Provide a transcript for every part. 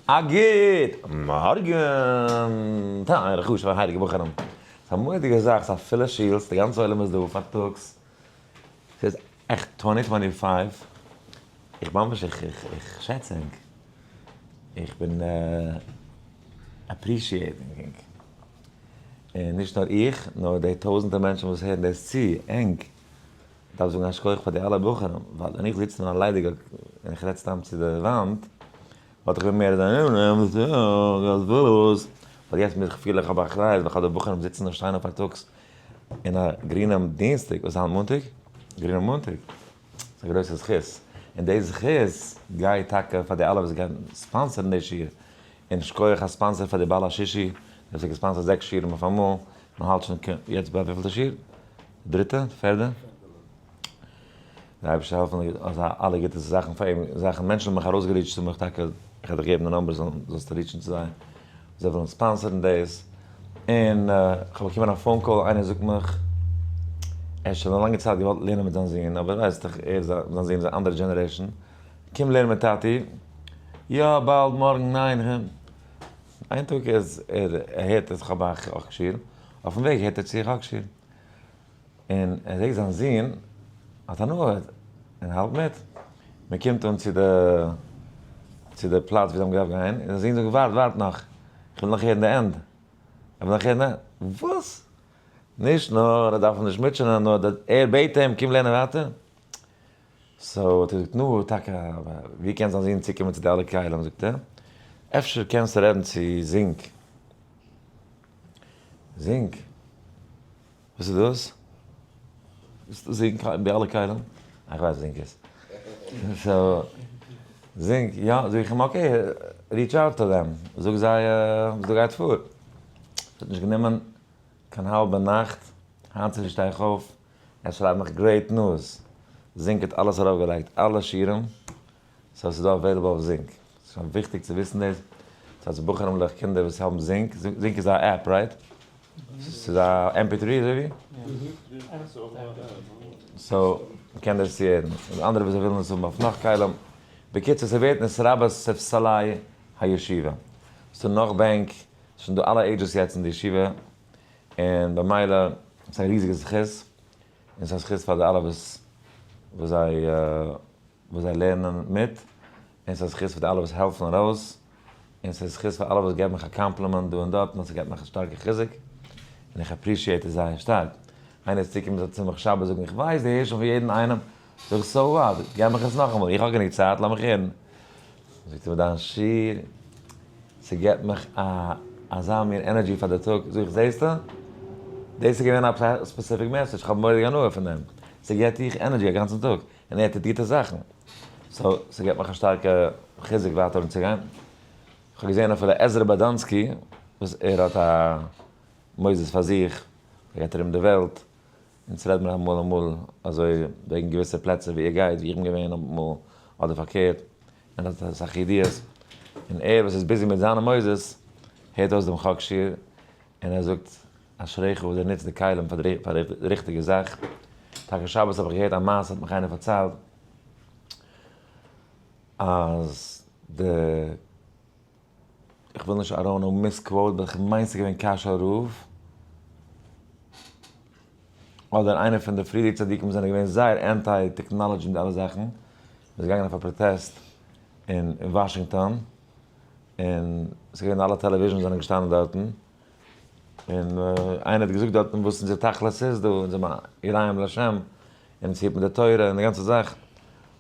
א גוט מארגן טייערע חשוב'ע הייליגע בחורים. ס'איז א מורא'דיגע זאך, ס'איז א פולע שול, די גאנצע עולם איז דא פארטאגס, ס'איז עכט twenty twenty five, איך ממש איך איך איך שעץ ענק, איך בין appreciating ענק, און נישט נאר איך, נאר די טויזענטער מענטשן וואס הערן דאס צו, ענק, דארף זאגן א שכוח פאר די אלע בחורים, ווייל ווען איך זיץ אין א ליידיגע און איך רעד סתם צו די וואנט, וואלט איך געווען מער אזוי, ווייל יעצט מוז איך פיל איך האב א אחריות, ווייל איך האב די בחורים זיצן און שטיין אויף פארטאגס אין א גרינעם דינסטאג, וואס איז היינט מאנטאג? גרינעם מאנטאג, ס'איז א גרויסע זכות, און די זכות גייט טאקע פאר די אלע וואס גייען sponsor ן די שיעור, און שכוח א sponsor פאר די בעל השישי, דער וואס האט גע sponsor ט זעקס שיעורים אויפאמאל, מען האלט שוין יעצט ביי וויפילטע שיעור? דריטע? פערדע? די אייבערשטער העלפן אז אלע גוטע זאכן פאר אים זאכן מענטשן האבן מיך ארויסגע reach ט צו מיך טאקע איך וועל דיך געבן די numbers זאלסטו reach ן צו זיי זיי ווילן sponsor ן דאס און איך האב באקומען א phone call איינער זאגט מיך ער האט שוין א לאנגע צייט געוואלט לערנען מיט זיין זון אבער ווייסט דאך ער זיין זון איז א אנדערע generation קום לערן מיט טאטי יא באלד מארגן ניין איין טאג איז ער הערט אז איך האב א שיעור אויפן וועג הערט ער צו איך האב שיעור. און ער זעט זיין זון האט הנאה און האלט מיט, מען קומט אן צו די צו די פלאץ ווי זיי האבן געדארפט גיין, און זיין זון זאגט ווארט ווארט נאך, איך וויל נאך הערן די end, איך וויל נאך הערן די end, וואס? נישט נאר ער דארף אים נישט מוטשענען, נאר ער בעט אים קום לערנען ווייטער, so האט ער געזאגט נו טאקע ווי קען זיין זון צוקומען צו די אלע כלים, זאגט ער אפשר קענסטו רעדן צו זינק, זינק? וואס איז דאס? וואס איז דאס זינק די אלע כלים? איך ווייס זינק איז. so זינק יא זאג איך אים okay reach out to them זאג זיי וואס דא גייט פאר. ס'האט נישט גענומען קיין האלבע נאכט היינט צופרי שטיי איך אויף ער שרייבט מיך great news זינק האט אלעס ארויפגעלייגט אלע שיעורים so ס'איז דא available אויף זינק. ס'איז וויכטיג צו וויסן דאס. ס'הייסט בחורים'לעך קינדער וואס האבן זינק, זינק איז א app right? ס'איז א MP3 אזוי ווי? so מ'קען דאס צוהערן. און אנדערע וואס ווילן עס האבן אויף נאך כלים. בקיצור ס'ווערט נתרבה ספסלי הישיבה. ס'דא נאך בענק, ס'שוין דא אלע ages יעצט אין די ישיבה. און במילא ס'איז א ריזיגע זכות. און ס'איז א זכות פאר די אלע וואס זיי וואס זיי לערנען מיט, און ס'איז א זכות פאר די אלע וואס העלפן ארויס, און ס'איז א זכות פאר אלע וואס געבן מיך א קאמפלימענט דא און דארט, און ס'געבט מיך א שטארקע חיזוק, און איך appreciate עס זייער שטארק. איינער איז צוגעקומען צו מיך שבת זאגן, איך ווייס די הערשט פון יעדן איינעם, זאג איך, so what, געב מיך עס נאכאמאל, איך האב גענוג צייט, לאמיך הערן. זאגט ער מיר, דיין שיעור, ס'געבט מיך א אזא מין energy פאר די טאג, זאג איך, זעסטו? דאס איז געווען א specific message, איך האב מורא'דיג הנאה פון דעם, ס'געבט דיך energy א גאנצן טאג. און ער טוט גוטע זאכן, so ס'געבט מיך א שטארקע חיזוק ווייטער אנצוגיין. כ'האב געזען אפילו עזרא באדאנסקי וואס ער האט א מוסדות פאר זיך, ער גייט ארום די וועלט, אונז רעד מיר אמאל אמאל אזוי וועגן געוויסע פלעצער ווי ער גייט, ווי איך בין געווען אמאל, אדער פארקערט, און האט אסאך ידיעות, און ער וואס איז busy מיט זיינע מוסדות, הערט אויס דעם חק שיעור, און ער זאגט אשריך וואס דו נוצט די כלים פאר די ריכטיגע זאך. טאקע שבת האב איך געהערט א מעשה האט מיך איינער פארציילט אז די, איך וויל נישט ארוינא misquote but כ'מיין ס'איז געווען קאשוי רב אדער איינער פון די פריערדיגע צדיקים זענען געווען זייער anti technology און די אלע זאכן, מ'איז געגאנגען אויף א פראטעסט אין וואשינגטאן און ס'איז געווען אלע televisions זענען געשטאנען דארטן, און איינער האט געזאגט דארטן וואס אונזער תכלית איז דא, אונז זעמער יראים לשם, און אונז היט מען די תורה און די גאנצע זאך,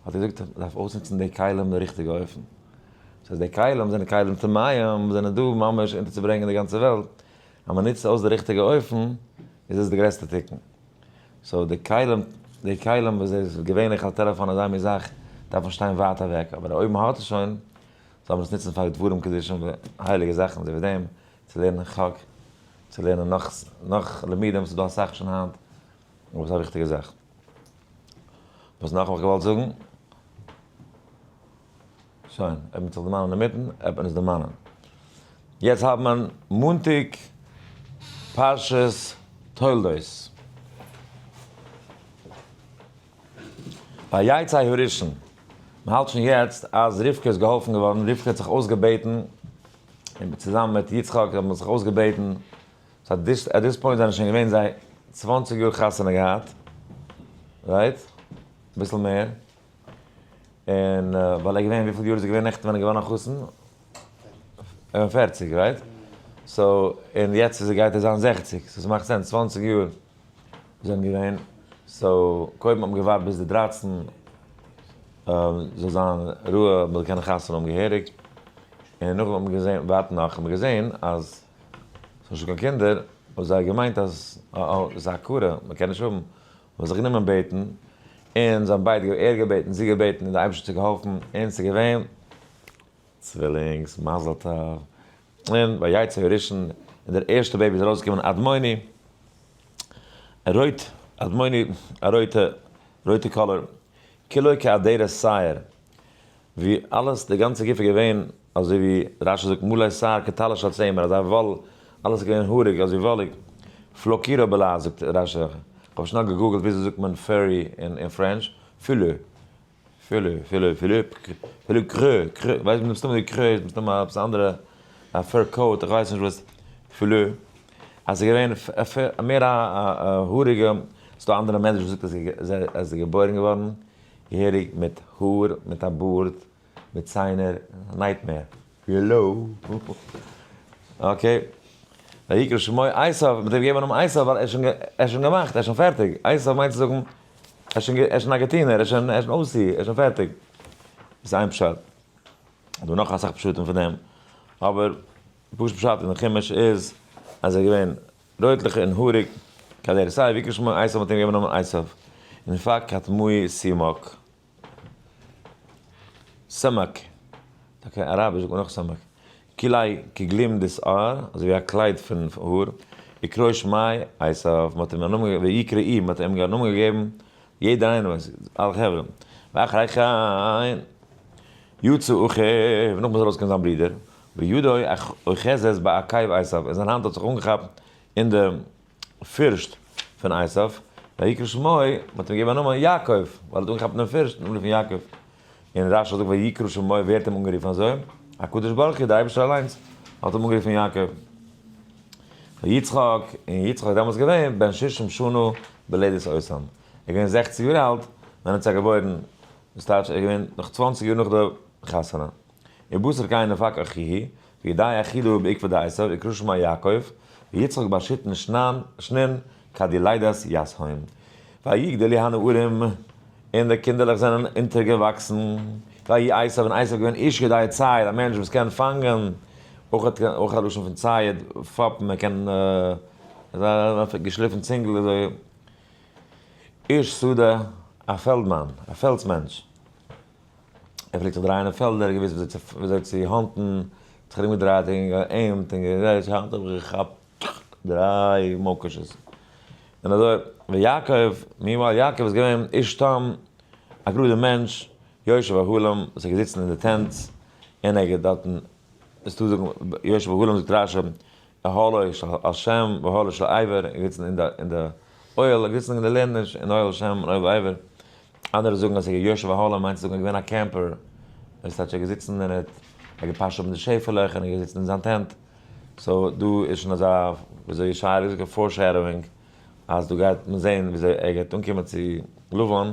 האט ער געזאגט מען דארף אויסנוצן די כלים אין די ריכטיגע אופן, דאס הייסט די כלים זענען כלים טמאים וואס זענען דא ממש אונטערצוברענגען די גאנצע וועלט, אז מען נוצט אויס די ריכטיגע אופן איז עס די גרעסטע תיקון. so די כלים, די כלים וואס איז געווענליך א טעלעפאן אזא מין זאך דארף מען שטיין ווייט אוועק, אבער אויב מען האט עס שוין זאל מען עס נוצן פאר דברים קדושים הייליגע זאכן אזוי ווי דעם, צו לערנען חק, צו לערנען נאך נאך לימודים וואס איז דא אסאך שוין היינט, אבער ס'איז א וויכטיגע זאך. וואס נאך האב איך געוואלט זאגן? שוין, אויב מ'וועט זיך דערמאנען אינמיטן, וועט מען עס דערמאנען. יעצט האלט מען מאנטאג פרשת תולדות. ויצא הראשון. מען האלט שוין יעצט אז רבקה איז געהאלפן געווארן, רבקה האט זיך אויסגעבעטן, און צוזאמען מיט יצחק האבן זיך אויסגעבעטן, so at this point זענען שוין געווען זיי 20 יאר חתונה געהאט, right? אביסל מער. און ווייל ער געווען, וויפיל יאר איז ער געווען נעכטן ווען ער געווארן א חתן? ער געווען 40, right? So, און יעצט איז ער גייט ער זיין 60, so ס'מאכט sense, 20 יאר זענען געווען. So, קודם האט מען געווארט ביז די 13 זאל זיין רוה, מ'זאל קענען חתונה האבן געהעריג. און נאכדעם האט מען געזען, ווארט נאך, האט מען געזען אז ס'איז נישטא קיין קינדער, האבן זיי געמיינט אז ס'איז א הכרה, מ'קען נישט האבן. האבן זיך גענומען בעטן, און זיי האבן ביידע, ער געבעטן, זי געבעטן, און דער אייבערשטער האט געהאלפן, און ס'איז געווען צווילינגס, מזל טוב. און ויצא הראשון, און דער ערשטער baby איז ארויסגעקומען אדמוני, א רויט, אדמוני, א רויטע, רויטע color, כולו כאדרת שער, ווי אלעס, די גאנצע גוף איז געווען, אזוי ווי רש"י זאגט, מלא שער כטלית של צמר, אזא וואל, אלעס איז געווען האריג, אזוי וואליג. פלוקירא בלע"ז, זאגט רש"י. איך האב שנעל געגוגלט וויאזוי זאגט מען furry אין French, פילו, פילו, פילו, פילו, פילו קרא, קרא, ווייס נישט, מסתמא די קרא איז מסתמא עפעס אנדערע, א fur coat, איך ווייס נישט וואס, פילו. אז ס'איז געווען מער א האריגע, ס'איז דא אנדערע מענטש וואס זאגט אז ער איז געבוירן געווארן געהעריג מיט האר, מיט א בארד, מיט ציינער, nightmare. Hello. Okay. ויקרא שמו עשיו, מ'האט אים געגעבן א נאמען עשיו ווייל ער איז שוין, ער איז שוין געמאכט, ער איז שוין פערטיג. עשיו מיינט צו זאגן, ער איז שוין, ער איז שוין א געטוהנער, ער איז שוין, ער איז שוין אויסי, ער איז שוין פערטיג. דאס איז איין פשט. דא נאך אסאך פשטים פון דעם. אבער פשוט פשט אין חומש איז אז ער איז געווען רויטליך און האריג, כדרך סיי ויקרא שמו עשיו, מ'האט אים געגעבן א נאמען עשיו. אין פאקט קטמוי סימוק. סמק, טאקע אראביש זאגט מען אויך סמק. כולי כגלים דשער, אזוי ווי א קלייד פון האר, יקראו שמיה עשיו, מ'האט אים א נאמען געגעבן, ויקראו, מ'האט אים א נאמען געגעבן, יעדער איינער ווייסט, אלע חברה. ואחרי כן יצא אחיו, נאכדעם איז ארויסגעקומען זיין ברודער, וידו אוחזת בעקב עשיו, און זיין האנט האט זיך אנגעכאפט אין די פירשט פון עשיו, ויקרא שמו, מ'האט אים געגעבן א נאמען יעקב, ווייל ער האט אנגעכאפט דעם פירשט, נאמען פון יעקב. און רש"י זאגט ויקרא שמו, ווער האט אים אנגערופן אזוי? הקדוש ברוך הוא, דער אייבערשטער אליינס האט אים אנגערופן יעקב. ויצחק, און יצחק איז דעמאלטס געווען בן ששים שנה בלדת אותם. ער איז געווען 60 יאר אלט ווען ער האט זיך געבוירן, דאס טייטש ער איז געווען נאך 20 יאר נאך די חתונה. ובתר כן נפק אחיו, וידי אכילו בעקבא דעשיו, יקרא שמו יעקב, ויצחק בר שיתין שנין, שנין כד ילדת יתהון. ויגדלו הנערים, און די קינדערלעך זענען אונטערגעוואקסן. ויהי עשיו, און עשיו געווען איש יודע ציד, א מענטש וואס קען פאנגען, אויך אויך א לשון פון ציד, פאפן, ער קען אזא געשליפן צינגל אזוי. איש שדה, א פעלדמאן, א פעלדס מענטש. ער פלעגט זיך דרייען אין פעלדער, ער האט געוואוסט וויאזוי צו hunt ן, האט זיך ארומגעדרייט און גע aim ט און גערעדט, היינט האב איך געכאפט דריי מאקושעס. און אזוי, ויעקב, meanwhile יעקב איז געווען איש תם, א גראדער מענטש, יושב אהלים, וואס איז געזיצן אין די tents, און ער געהאט דארטן, איז דא זאגן, יושב אהלים זאגט רש"י, אהלו של על שם ואהלו של עבר, ער געזיצן אין די אוהל, ער געזיצן אין די לערנעניש אין אוהל שם און אוהל עבר. אנדערע זאגן אז ער איז יושב אהלים מיינט צו זאגן ער איז געווען א camper, עס טייטש ער איז געזיצן און ער האט געפאשעט מיט די שעפעלעך און ער איז געזיצן אין זיין tent. So דא איז שוין אזא, וויאזוי ישעי' האט געזאגט, א foreshadowing, אז דא גייט מען זען וויאזוי ער גייט אנקומען צו לבן,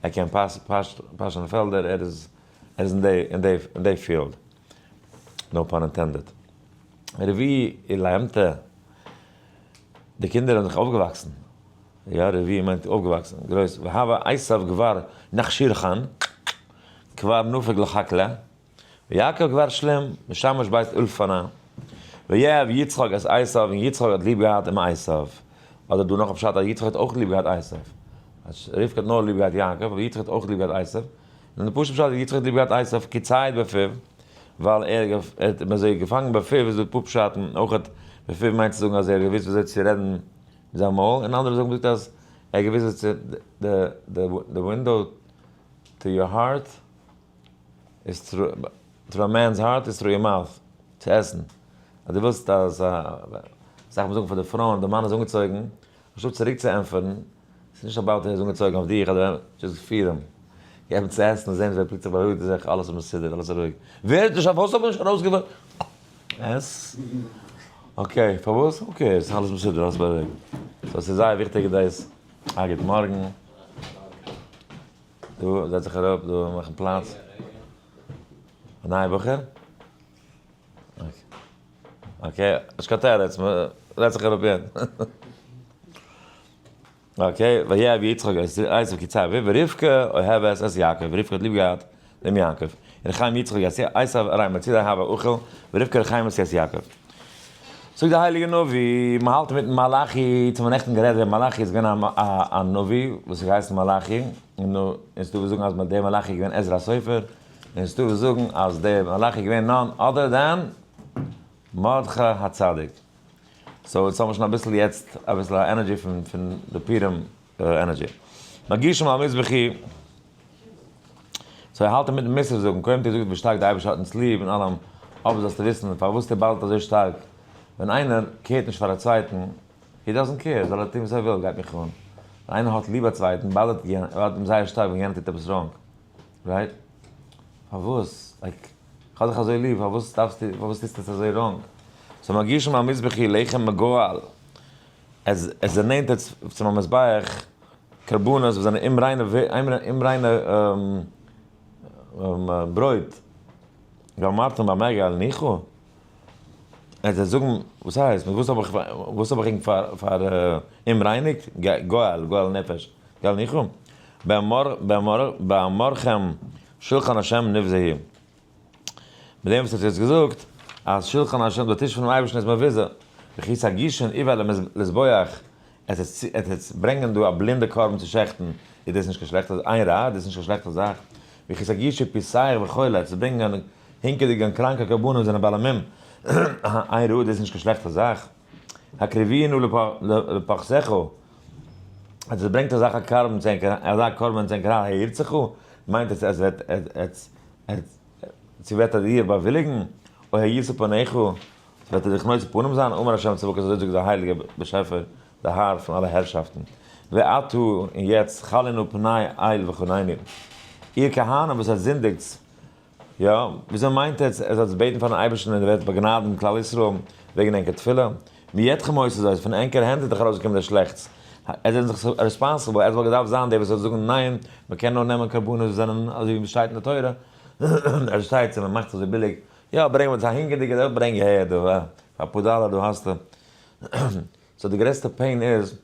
ער קען פאשען פעלדער, ער איז ער איז אין די field. No pun intended. רבי אילעמטע, די קינדער האבן זיך אויפגעוואקסן. יא, רבי מיינט אויפגעוואקסן, גרויס. והוה עשיו גבר נכשירכן, כבר נפק לחקלא, ויעקב גבר שלים, משמש בית אולפנא. ויאהב יצחק את עשיו, און יצחק האט ליב געהאט אים עשיו. אדער דא נאך א פשט אז יצחק האט אויך ליב געהאט עשיו. אז רבקה האט נאר ליב געהאט יעקב, אבער יצחק האט אויך ליב געהאט עשיו. און די פשוט פשט אז יצחק האט ליב געהאט עשיו כי ציד בפיו, ווייל ער האט אים אזוי געפאנגען בפיו, איז דא פאר פשטים, אויך בפיו מיינט צו זאגן אז ער האט געוואוסט וויאזוי צו רעדן מיט זיין מויל, און אנדערע זאגן זאגט אז ער האט געוואוסט וויאזוי צו the window to your heart איז through through a man's heart איז through your mouth, צו עסן. אז דו ווילסט אז זאך מ'זאגן פאר די פרויען, די מאן איז אנגעצויגן, אנשטאט צוריק צו ענטפערן, ס'איז נישט about ער איז אנגעצויגן אויף דיך אדער just פיר אים. געבן צו עסן און זען ווי ער פלוצלינג בארואיגט זיך, אלעס איז מסודר, אלעס איז רואיג. ווער האט נישט, פארוואס האט מען נישט ארויסגעווארפן? עס? okay, פארוואס? okay, עס איז אלעס מסודר, אלעס בארואיגט. so עס איז זייער וויכטיג דאס. א גוט מארגן. דא, זעץ זיך אראפ דא, מאכן פלאץ. א נייע בחור? okay, נישט קיין תירוץ, זעץ זיך אראפ יעצט. okay, ויאהב יצחק את עשו כי צר אביו, ורבקה אוהבת את יעקב, רבקה האט ליב געהאט דעם יעקב. ורחם יצחק את עשו הרי מצדי הוה אוכל, ורבקה רחמת את יעקב. זאגט דער הייליגער נביא, מען האלט אינמיטן מלאכי, צו מיר נעכטן גערעדט ווען מלאכי איז געווען א נביא וואס איז געהייסן מלאכי, און ס'דא וואס זאגן אז דער מלאכי איז געווען עזרא הסופר, און ס'דא וואס זאגן אז דער מלאכי איז געווען none other than מרדכי הצדיק. so יעצט האבן מיר שוין אביסל יעצט אביסל א energy פון פון די פורים energy. מגישים על מזבחי. so ער האלט אינמיטן מוסר זאגן, קודם האט ער געזאגט ווי שטארק די אייבערשטער האט אונז ליב און אלעם, אבער זאלסטו וויסן פארוואס דער באדערט אזוי שטארק, ווען איינער care ט נישט פאר א צווייטן, he doesn't care, זאל ער טון וואס ער וויל, גייט מיך אן. ווען איינער האט ליב א צווייטן, באדערט אים זייער שטארק ווען יענער טוט עפעס wrong. right? פארוואס? like, כ'האב דיך אזוי ליב, פארוואס דארפסטו, פארוואס טוסטו עס אזוי wrong? so מגישים על מזבחי לחם מגואל, עס עס דערנענטערט צום המזבח קרבנות וואס זענען אומריינע אומריינע ברויט, ואמרתם במה געלנוך? עס זיי זאגן, וואס הייסט? מיט וואס האב איך וואס האב איך ענק פאר אומרייניגט? גואל, גואל נפש, געלנוך? באמרכם שלחן השם נבזה הוא. מיט דעם וואס האט יעצט געזאגט אז שלחן השם, דער טיש פונעם אייבערשטן איז מבוזה, וכי תגישון עור לזבוח, עס איז ברענגען דא א בלינדע קרבן צו שעכטן, איז דאס נישט קיין שלעכטע, עין רעה, דאס איז נישט קיין שלעכטע זאך, וכי תגישו פיסח וחולה, צו ברענגען הינקעדיגע און קראנקע קרבנות זענען בעלי מום, עין רעה, דאס איז נישט קיין שלעכטע זאך, הקריבוה נא לפחתך, אז עס ברענגט אזא קרבן צו ענק, אזא קרבן צו ענק רע הירצחו, מיינט עס אז וועט צו וועט ער דיר באוויליגן, או הישא פניך, צו וועט ער דיך נושא פנים זיין, אמר ה' צבקות אזוי זאגט דער הייליגער באשעפער, דער האר פון אלע הערשאפטן, ועתה און יעצט חלנו פני אל וחנני, איר כהנים וואס עטס זינדיגטס, יא, וויאזוי מיינט עטס עטס זאלטס בעטן פארן אייבערשטן און ער וועט באגנאדן כלל ישראל וועגן ענקער תפילה? מידכם היתה זאת, פון ענקער הענט איז דאך ארויסגעקומען דער שלעכטס, עטס זענט דאך responsible, עטס וואלט געדארפט זיין די וואס זאל זאגן ניין, מען קען נאר נעמען קרבנות וואס זענען אזוי ווי עס שטייט אין די תורה, עס שטייט צו מען מאכט עס אזוי ביליג, יא ברענג מיר צו א הונגערדיגער, ברענג אהער דא, פאר אפאר דאלער דא האסטו. so די גרעסטע pain איז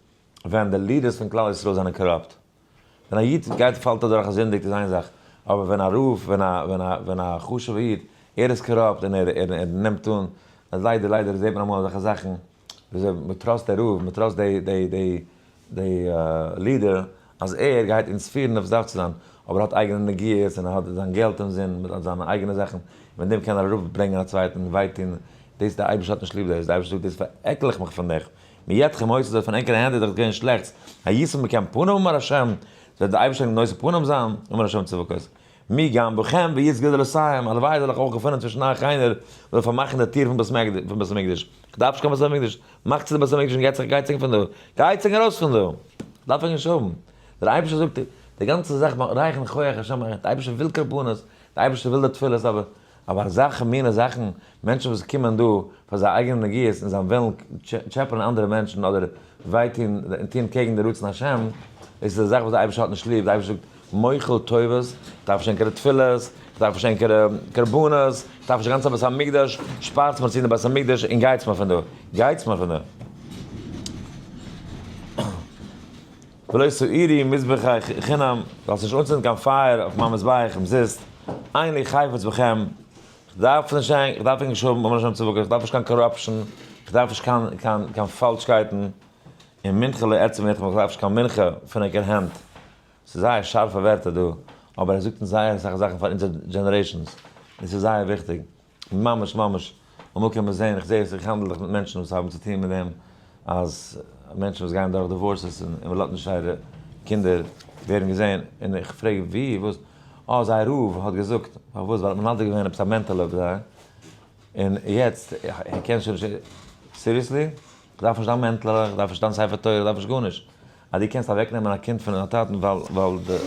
ווען די leaders פון כלל ישראל זענען corrupt. ווען א איד גייט פאלט אדורך א זינדיגט איז איין זאך, אבער ווען א רב, ווען א ווען א ווען א חשוב'ע איד, ער איז corrupt און ער ער ער נעמט אן, אז ליידער ליידער זעט מען אמאל אזעלכע זאכן, וויאזוי מען trust די רב, מען trust די די די די leader, אז ער גייט אונז פירן ווי עס דארף צו זיין, אבער ער האט אייגענע נגיעות און ער האט זיין געלט אין זין, מיט זיינע אייגענע זאכן, און מיט דעם קען ער אראפ ברענגען א צווייטן און וויי טון, דאס דער אייבערשטער האט נישט ליב דאס, דער אייבערשטער זאגט דאס פארעקל איך מיך פון דיך, מידכם היתה זאת פון ענקערע הענט איז דאך געווען שלעכטס, הישא מכם פנים אמר השם, וועט דער אייבערשטער נושא פנים זיין, אמר השם צבקות, מי גם בכם ויסגור דלתים, הלוואי זאל איך אויך געפונען צווישן אייך איינער וואס זאל פארמאכן די טיר פון בית המקדש, איך דארף נישט קיין בית המקדש, מאכט צו די בית המקדש און גייטס גייטס ענק פון דא, גייטס ענק ארויס פון דא, איך דארף ענק נישט האבן, דער אייבערשטער זאגט, די גאנצע זאך רייכן כח השם, דער אייבערשטער וויל קרבנות, דער אייבערשטער וויל די תפילות, אבער אבער אזעלכע מינע זאכן, מענטשן וואס קומען דא פאר זייער אייגענע נגיעות און זיי ווילן טשעפענען אנדערע מענטשן אדער וויי טון און טון קעגן די רצון השם, דאס איז א זאך וואס דער אייבערשטער האט נישט ליב, דער אייבערשטער זאגט מוחל טובות, איך דארף נישט ענקערע תפילות, איך דארף נישט ענקערע קרבנות, איך דארף נישט די גאנצע בית המקדש, שפארטס מיר צו די בית המקדש און גייטס מיר פון דא, גייטס מיר פון דא. ולא תאירו מזבחי חינם, זאלסט נישט אנצינדן קיין פייער אויף מיין מזבח אומזיסט, אין לי חפץ בכם, איך דארף נישט ענק, איך דארף ענק נישט האבן, אמר השם צבקות, איך דארף נישט קיין corruption, איך דארף נישט קיין קיין קיין פאלשקייטן, און מנחה לא ארצה מידכם, איך דארף נישט קיין מנחה פון ענקער הענט. ס'איז זייער שארפע ווערטער דא, אבער ער זאגט אונז זייער אסאך זאכן פאר אונזער generations, און ס'איז זייער וויכטיג. ממש ממש, אמאל קען מען זען, איך זע עס, איך האנדל דאך מיט מענטשן וואס האבן צוטון מיט דעם, אז מענטשן וואס גייען דורך divorces און מען לאזט נישט זייערע קינדער ווערן געזען, און איך פרעג ווי, וואס, אה זייער רב האט געזאגט, פארוואס, ווייל מען האט מנדב געווען עפעס א מענטעלע אויף זיי, און יעצט, ער קען שוין נישט, seriously? איך דארף נישט דיין מענטעלע, איך דארף נישט דיין ספר תורה, איך דארף נישט גארנישט, אז דו קענסט אוועקנעמען א קינד פון א טאטן ווייל, ווייל די,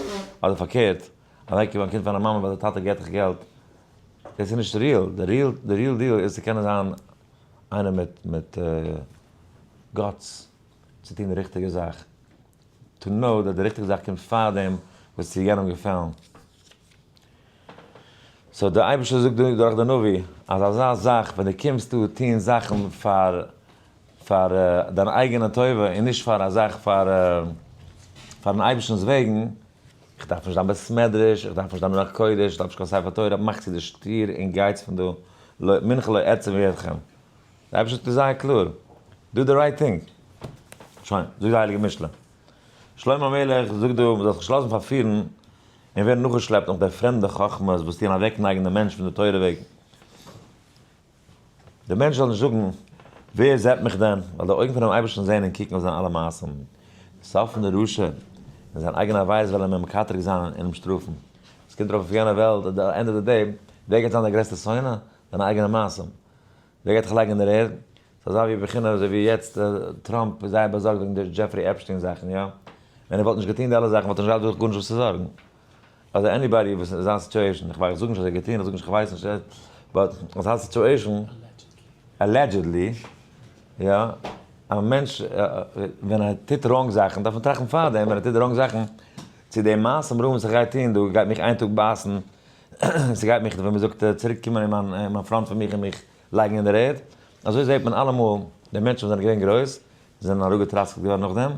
אדער פארקערט. אוועקגעבן א קינד פאר א מאמע ווייל די טאטע געט דיך געלט, דאס איז נישט real, די real די real deal איז צו קענען זיין איינער מיט מיט guts צו טון די ריכטיגע זאך, to know that די ריכטיגע זאך קומט פאר דעם וואס צו יענעם געפעלן. so דער אייבערשטער זאגט דא דורך די נביא אז אזא זאך ווען דו קומסט דא טון זאכן פאר פאר דיין אייגענע טובה און נישט פאר א זאך פאר פארן אייבערשטנ'ס וועגן, איך דארף נישט דיין בית מדרש, איך דארף נישט דיין רוח קודש, איך דארף נישט קיין ספר תורה, מאך צו די טיר און גייטס פון דא, לא מנחה לא אצא מידכם. דער אייבערשטער זאגט עס זייער קלאר, do the right thing. שוין, זאגט די הייליגע משלי. שלמה המלך זאגט דא, מען זאל זיך נישט לאזן פארפירן און ווערן נאכגעשלעפט נאך די פרעמדע חכמות וואס טוען אוועקנייגן דעם מענטש פון די תורה וועג. דער מענטש זאל נישט זאגן, ווער זעט מיך דען? ווייל די אויגן פונעם אייבערשטן זעען און קוקן אויף זיינע אלע מעשים. די סוף פון די רשע און זיין אייגענע עבירות וועלן אים מקטרג זיין און אים שטראפן. עס קומט ארויף אויף יענע וועלט, at the end of the day, ווער גייט זיין דער גרעסטער שונא? דיינע אייגענע מעשים. ווער גייט דיך לייגן אין דער ערד? ס'איז אזא ווי בחינה אזוי ווי יעצט טראמפ איז זייער באזארגט וועגן די דזשעפרי עפשטיין זאכן, יא? ווען ער וואלט נישט געטון די אלע זאכן וואלט ער נישט געהאט גארנישט וואס צו זארגן. אדער anybody וואס אין אזא situation, איך זאג נישט אז ער האט געטון, איך זאג נישט איך ווייס נישט, but אזא situation, allegedly, יא, א מענטש ווען ער טוט wrong זאכן דארף מען טראכטן פארדעם ווען ער טוט wrong זאכן, צו די מעשים רעים וואס איך גיי טון דא גייט מיך איין טאג בייסן, ס'גייט מיך ווי מ'זאגט צוריק קומען אין מיין אין מיין front פון מיך און מיך לייגן אין דער ערד, אזוי זעט מען אלעמאל די מענטשן וואס זענען געווען גרויס זענען אראפגעטראסקעט געווארן נאכדעם,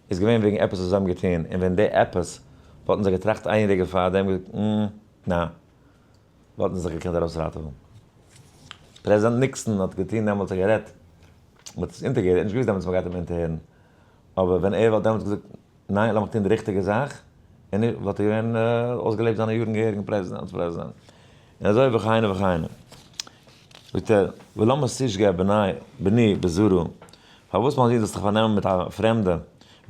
איז געווען וועגן עפעס וואס זיי האבן געטון, און ווען די עפעס וואלטן זיי געטראכט איין רגע פאר דעם, געזאגט ניין, וואלטן זיי זיך געקענט ארויסראטעווען. פרעזידענט ניקסאן האט געטון דעמאלטס, ער האט גערעדט, מען האט עס אונטערגעהערט, ער האט נישט געוואוסט דעמאלטס אז מען גייט אים אונטערהערן, אבער ווען ער וואלט דעמאלטס געזאגט ניין, לאמיך טון די ריכטיגע זאך, און נישט, וואלט ער געווען אויסגעלעבט זיינע יארן געהעריג פרעזידענט אלס פרעזידענט. און אזוי וכהנה וכהנה. זאגט ער, ולמה תשגה בני בני בזרה, פארוואס מיין זון זאלסט דיך פארנעמען מיט א פרעמדע,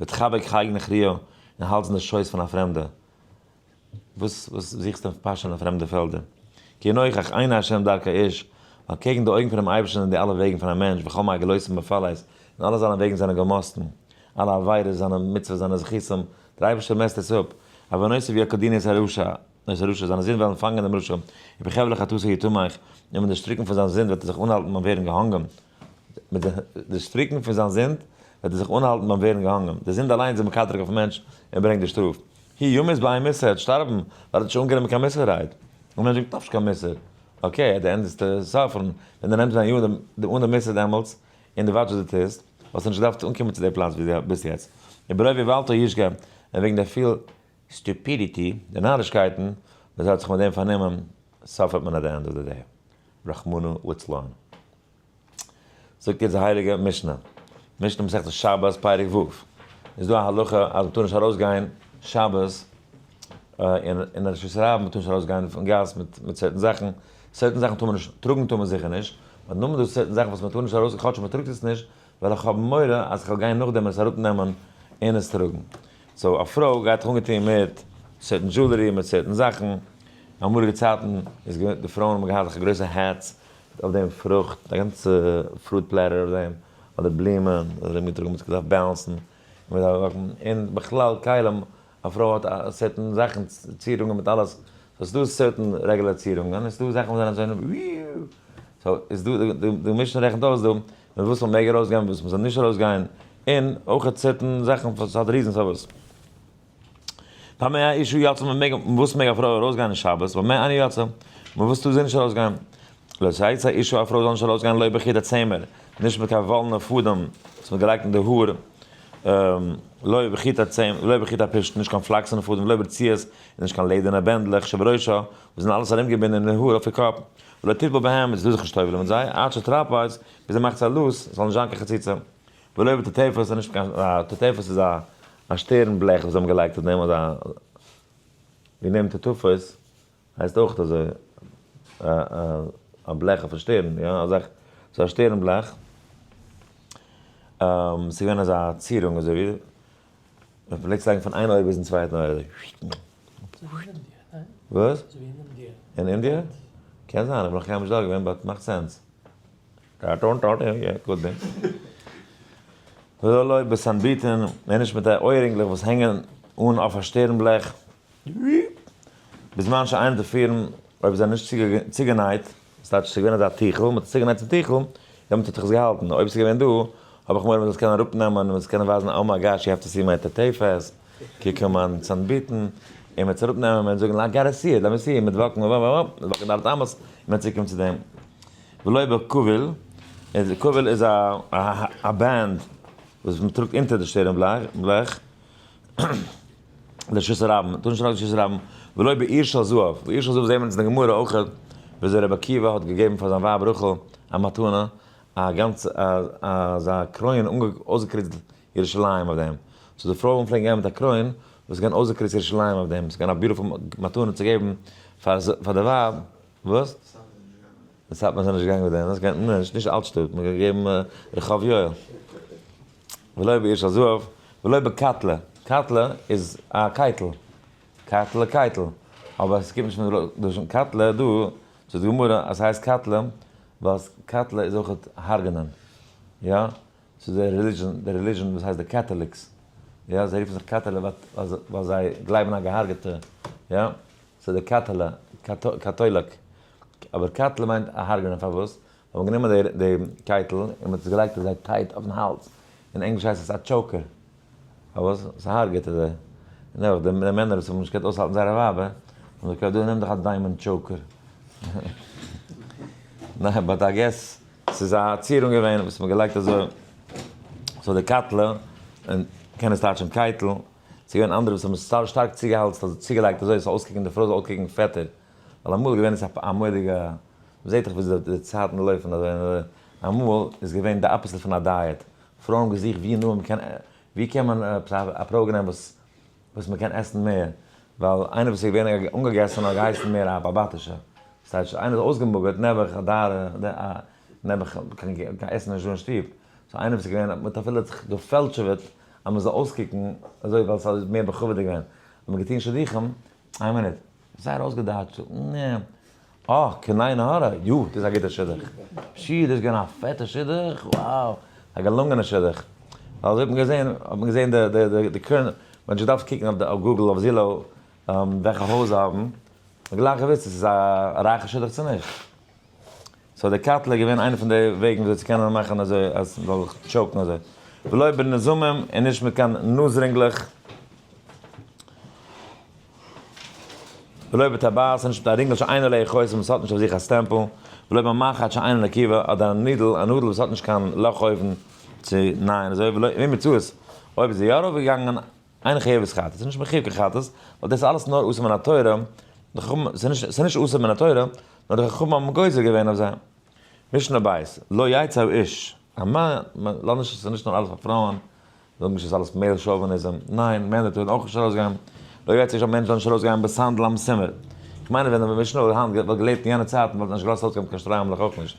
ותחבק חיק נכריה, און האלזן די שויס פון א פרעמדע? וואס וואס זוכסטו אויף פאשען אין פרעמדע פעלדער? כי נוכח עיני השם דרכי איש, ווייל קעגן די אויגן פונעם אייבערשטן זענען די אלע וועגן פון א מענטש, וכל מעגלותם מפלס, און אלע זיינע וועגן זענען געמאסטן, אלע עבירות, זיינע מצוות, זיינע זכותים, דער אייבערשטער מעסט עס אפ, עוונותיו ילכדונו את הרשע, את הרשע, זיינע זינד וועלן פאנגען דעם רשע, ובחבלי חטאתו יתמך, און מיט די שטריקן פון זיין זינד וועט ער זיך אנהאלטן ביים ווערן געהאנגען. מיט די שטריקן פון זיין זינד וועט ער זיך אנהאלטן ביים ווערן געהאנגען. די זינד אליינס איז מקטרג אויפן מענטש און ברענגט די שטראף. הוא ימות באין מוסר, ער וועט שטארבן ווייל ער האט נישט אנגענומען קיין מוסר רייד. און מענטש זאגט, דארף נישט קיין מוסר. okay, at the end איז suffering. ווען דו נעמסט דיין יאר אן די מוסר דעמאלטס, און דו וואטשסט וואס דו טוסט, וואלסטו נישט געדארפט אנקומען צו די פלאץ ווי דו ביסט יעצט. וברוב איוולתו ישגה, און וועגן די פיל stupidity, די נארישקייטן, וואס ער האט זיך מיט דעם פארנומען, suffer ט מען at the end of the day. רחמנא ליצלן. זאגט יעצט די הייליגע משנה, משנה מסכת שבת פרק ו', איז דא א הלכה אז מ'טאר נישט ארויסגיין שבת אין רשות הרבים, מ'טאר נישט ארויסגיין פון גאס מיט certain זאכן, certain זאכן טאר מען נישט, טראגן טאר מען זיכער נישט, but נאר דא certain זאכן וואס מ'טאר נישט ארויסגיין כאטש מ'טראגט עס נישט, ווייל איך האב מורא אז כ'וועל גיין נאכדעם עס אראפנעמען און עס טראגן. so א פרוי גייט זיך אנגעטון מיט certain jewelry, מיט certain זאכן, אמאליגע צייטן איז געווען די פרויען האבן געהאט אזעלכע גרויסע hats אויף דעם פרוכט, א גאנצע fruit platter אויף דעם, אדער בלומען, ארום געטראגן, מ'האט זיך געדארפט balance ן, און בכלל כלים, א פרוי האט א certain זאכן, צירונגען מיט אלעס, so ס'איז דא certain רעגולער צירונגען, און ס'איז דא זאכן וואס זענען אזוי so איז דא, די משנה רעכנט אויס דא, מיט וואס מ'מעג ארויסגיין, מיט וואס מ'זאל נישט ארויסגיין, און אויך certain זאכן וואס האט reasons פארוואס. במה האשה יוצאה מען מעג, וואס מעג א פרוי ארויסגיין אין שבת, במה אינה יוצאה, מיט וואס טאר זי נישט ארויסגיין. לא תצא אשה א פרוי זאל נישט ארויסגיין לא בחוט הצמר, נישט מיט קיין וואלענע פאדעם וואס מ'האט געלייגט אין די האר, לא בחוט הצמר, לא בחוט הפשתן, נישט קיין פלאקסענע פאדעם, לא ברצועות, און נישט קיין לעדערנע בענדלעך שבראשה, וואס זענען אלעס ארומגעבינדען אין די האר אויף איר קאפ, ולא תטבול בהם, זי טאר זיך נישט טובל'ען מיט זיי, עד שתרפץ, ביז זי מאכט זיי לוס, ס'זאל נישט זיין קיין חציצה. ולא בטוטפות איז נישט קיין, א טוטפות איז א א שטערן בלעך וואס זיי האבן געלייגט אויף דעם אזא, ווי נעמט טוטפות הייסט אויך אזוי א א בלעך אויפן שטערן, יא א זאך, ס'איז א שטערן בלעך, ס'איז געווען אזא צירונג אזוי ווי, מען פלעגט עס לייגן פון איין אויער ביזן צווייטן אויער אזוי. וואס? אין אינדיע? קען זיין, איך בין נאך קיינמאל נישט דארט געווען but מאכט sense. ולא בסנביטין, און נישט מיט די אויערינגלעך וואס הענגען אן אויף א שטערנבלעך. בזמן שאין תפורין, אויב זיי זענען נישט צוגענייט, ס'טייטש ס'איז געווען אזא טיכל, מ'האט עס צוגענייט צום טיכל, דעמאלטס האט זיך עס געהאלטן, אויב ס'איז געווען דא, האב איך מורא מ'זאל עס קענען אראפנעמען און מ'זאל עס קענען ווייזן oh my gosh you have to see my טאטעיפעס, קוק אן מיין צאנביטן, און מ'וועט עס אראפנעמען און מ'וועט זאגן I gotta see it, לאמיר see, מ'וועט walk ן, מ'וועט walk ן ד' אמות, און מ'וועט צוקומען צו דעם. ולא בכבול, כבול איז א band וואס מ'טראגט אונטער די שטערן בלעך, לרשות הרבים, טאר נישט ארויס לרשות הרבים, ולא בעיר של זהב, בעיר של זהב זעהן מיר אונז אין די גמרא אויך, וויאזוי רבי עקיבא האט געגעבן פאר זיין ווייב רחל א מתנה, א גאנצע אזא קרוין אויסגעקריצט ירושלים אויף דעם, so די פרויען פלעגן גיין מיט א קרוין וואס איז געווען אויסגעקריצט ירושלים אויף דעם, ס'איז געווען א beautiful מתנה צו געבן פאר די ווייב, וואס? די סאטמאר זענען נישט געגאנגען מיט דעם, דאס גייט נישט, נישט אלטשטאט, מען האט געגעבן רחוב יואל. ולא בעיר של זהב, ולא בקטלא, קטלא איז א קייטל, קטלא קייטל, אבער עס קומט נישט פון די לשון קטלא דא, זאגט די גמרא אז ס'הייסט קטלא ווייל קטלא איז אויך הרג'נען, יא, ס'איז די religion, די religion וואס הייסט די Catholics, יא, זיי רופן זיך קאטעלע ווייל זיי גלייבן א געהארגעטע, יא, ס'איז די קאטעלע, קאטוילאק, אבער קטלא מיינט א הרג'נען, פארוואס? ווייל מ'האט גענומען די קייטל און מ'האט עס געלייגט אזוי tight אויפן האלז, אין ענגליש הייסט עס א choker, פארוואס? ס'הרג'עט אזוי, נעבעך די מענער וואס האבן נישט געקענט אויסהאלטן זייערע ווייבער, האבן זיי געקויפט דא נעם דיך א diamond choker, ניין but I guess ס'איז א צירונג געווען וואס מ'האט געלייגט אזוי, so די קטלא, און קען עס טייטשן קייטל, ס'איז געווען אנדערע וואס האבן עס שטארק צוגעלייגט אזוי עס זאל אויסקוקן די פרוי זאל אויסקוקן פעטער, ווייל אמאל איז געווען עס א מורא'דיגע, מ'זעט דאך וויאזוי די צייטן לויפן אזוי און אזוי, אמאל איז געווען די opposite פון א diet, פרויען האבן געזוכט ווי נאר מ'קען, ווי קען מען עפעס א program וואס וואס מ'קען עסן מער, ווייל איינער וואס איז געווען אנגעגעסן האט געהייסן מער א באבאטישע, ס'טייטש איינער איז אויסגעמאגערט נעבעך א דארע, נעבעך קיין עסן נישט דא אין שטוב, so איינער וואס איז געווען, מ'האט אפילו זיך געפעלטשעוועט אז מ'זאל אויסקוקן אזוי ווייל ס'איז מער בכבוד'יג געווען, האט מען געטון שידוכים, איין מינוט, זייער אויסגעדייטשט, נע, אה, קיין עין הרע, יו, דאס איז א גוטע שידוך, פשי, דאס איז געווען א פעטע שידוך, wow, א געלונגענע שידוך, ווייל אזוי האט מען געזען, האט מען געזען די די די די current, מען האט נישט געדארפט קוקן אויף Google אויף Zillow וועלכע הויז זיי האבן, מען האט גלייך געוואוסט צו עס איז א רייכע שידוך צו נישט. so די קטלא איז געווען איינע פון די וועגן וויאזוי צו קענען מאכן אזוי אז מען זאל זיך choke ן אזוי. ולא בנזמים און נישט מיט קיין נאז רינגלעך. ולא בטבעת און נישט מיט א רינגל שאין עליה חותם וואס האט נישט אויף זיך א סטעמפל. ולא במחט שאין נקובה אדער א needle א נאדל וואס האט נישט קיין לאך אויבן צו נייען אזוי. ולא ואם מצאת אויב איז ער יא ארויפגעגאנגען אין חייבת חטאת, ס'איז נישט מחיוב קיין חטאת, ווייל דאס איז אלעס נאר אסור מן התורה, די חכמים, ס'איז נישט אסור מן התורה, נאר די חכמים האבן גוזר געווען אויף זיי. משנה בית, לא יצא האיש, א מאן, לאז נישט, ס'איז נישט נאר אלעס פאר פרויען, זאג נישט ס'איז אלעס male chauvinism, ניין, מענער טארן אויך נישט ארויסגיין, לא יצא האיש, א מענטש זאל נישט ארויסגיין בסנדל המסומר. איך מיין ווען די משנה וואלט געלעבט אין יענע צייטן וואלט ער נישט געלאזט ארויסגיין מיט קיין שטריימלעך אויך נישט,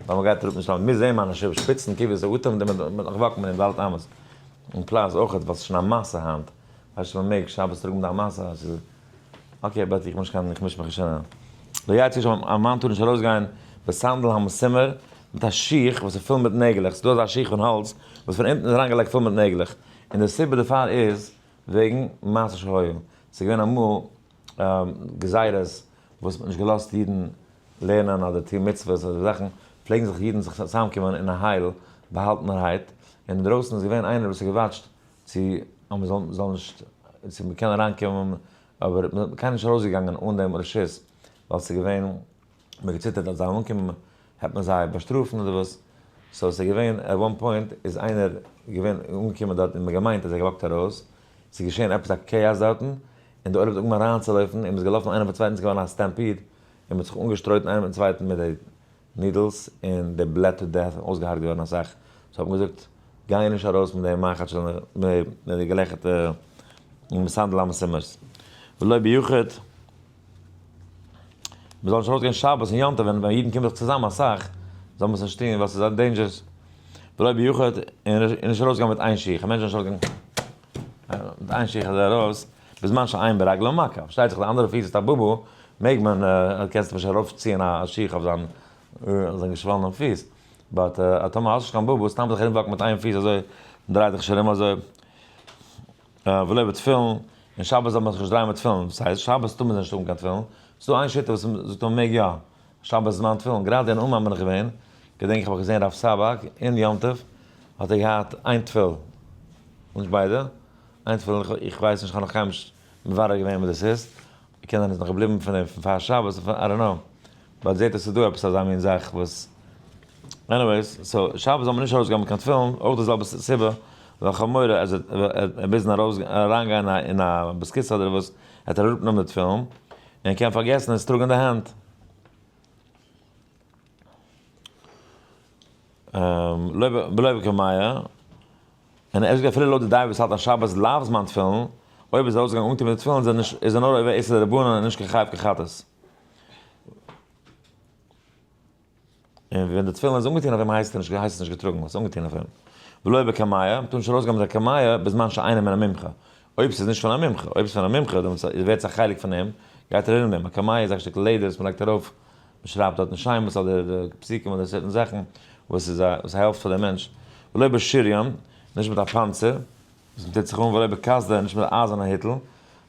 ווייל מ'גייט אראפ מיט שטריימלעך, מוז זען מיינע שפיצן כבש האטעם, די מ'וועט נאך walk ן מיט דעם ד' אמות. און plus אויך ווייל ס'איז שוין א מעשה היינט, ווייסט שוין מ'מעג שבת טראגן מיט א מעשה, ס'איז okay but איך מיש קיין איך מיש מיך נישט אריין. לא יצא האיש א מאן טאר נישט ארויסגיין בסנדל המסומר מיט א שיך וואס איז פול מיט נעגלעך, ס'איז דא אזא שיך פון האלץ וואס פון אונטן איז אריינגעלייגט פול מיט נעגלעך, און די סיבה דערפאר איז וועגן מעשה שהיה, ס'איז געווען אמאל גזירות וואס מ'האט נישט געלאזט אידן לערנען אדער טון מצוות אדער זאכן, פלעגן זיך אידן זיך צוזאמקומען אין א הייל באהאלטענערהייט, און אינדרויסן איז געווען איינער וואס האט גע watch ט צו אז מען זאל נישט, צו מען קען אריינקומען, אבער קיינער איז נישט ארויסגעגאנגען אן דעם רשות, ווייל ס'איז געווען, מען האט געציטערט אז זיי וועלן אנקומען העט מען זיי באשטראפן אדער וואס, so ס'איז געווען at one point איז איינער געווען אנגעקומען דארט און מען האט געמיינט אז ער walk ט ארויס, ס'איז געשען עפעס א chaos דארטן, און די עולם האט אנגעהויבן אריינצולויפן, און מ'איז געלאפן איינער פארן צווייטן, ס'איז געווארן א stampede, און מ'האט זיך אנגעשטרויטן איינער מיטן צווייטן מיט די needles, און they bled to death און אויסגעהארגט געווארן אסאך, so האט מען געזאגט גיי נישט ארויס מיט די מחט של מיט די געלעכערטע סנדל המסומר'ס, ולא ביחיד, מ'זאל נישט ארויסגיין שבת און יום טוב ווען אידן קומען זיך צוזאם אסאך, זאל מען עס נישט טון ווייל ס'איז dangerous, ולא ביחיד, און נישט ארויסגיין מיט איין שיך, א מענטש זאל נישט ארויסגיין מיט איין שיך אזוי ארויס, בזמן שאין ברגלו מכה, פארשטייט זיך די אנדערע פיס איז א בובו, מעג מען, קענסט נישט ארויפציען א שיך אויף זיין זיין געשוואלענעם פיס, but טאמער האסט נישט קיין בובו, סתם זיך ארום walk ן מיט איין פיס אזוי, דריי דיך נישט ארום אזוי, ולא בתפילין. און שבת זאל מען זיך נישט דרייען מיט תפילין, וואס הייסט? שבת טאר מען נישט האבן קיין תפילין, ס'איז דא איין שיטה וואס זאגט אז מ'מעג יא, שבת איז זמן תפילין, גראדע אין אומאן בין איך געווען, געדענק איך האב איך געזען רב סבג אין יום טוב האט ער געהאט איין תפיל, נישט ביידע, איין תפיל, איך ווייס נישט, איך האב נאך קיינמאל נישט מברר געווען וואס דאס איז, קען זיין עס איז נאך געבליבן פון דעם פון פאר שבת, I don't know, but זעט אויס ס'איז דא עפעס אזא מין זאך וואס, anyways, so שבת זאל מען נישט ארויסגיין מיט קיין תפילין, אויך די זעלבע סיבה, ווייל כ'האב מורא אז ער ביזן ארויס אריינגיין אין א בית כסא אדער וואס, ער וועט אראפנעמען די תפילין, און ער קען פארגעסן עס טראגן אין די הענט. ולא בקמיע, און ער זאגט אפילו לויט די דעה וואס האלט אז שבת לאו זמן תפילין, אויב איז ער ארויסגעגאנגען אנגעטון מיט די תפילין איז ער נאר עובר איסור דרבנן און נישט קיין חייב כחטאת. און ווען די תפילין איז אנגעטון אויף אים הייסט עס נישט הייסט עס נישט געטראגן, עס איז אנגעטון אויף אים. ולא בקמיע, מ'טאר נישט ארויסגיין מיט א קמיע בזמן שאינו מן המומחה. אויב ס'איז נישט פון א מומחה, אויב ס'איז פון א מומחה דעמאלטס ווערט עס א חלק פון אים, גייט ער ארום דעם. א קמיע איז א שטיקל לעדער וואס מ'לייגט ארויף, מ'שרייבט דארטן שמות אדער פסוקים אדער certain זאכן וואס איז א וואס העלפט פאר דעם מענטש. ולא בשריון, נישט מיט א פאנצער וואס מ'טוט זיך אן, ולא בקסדה, נישט מיט א אייזערנע היטל,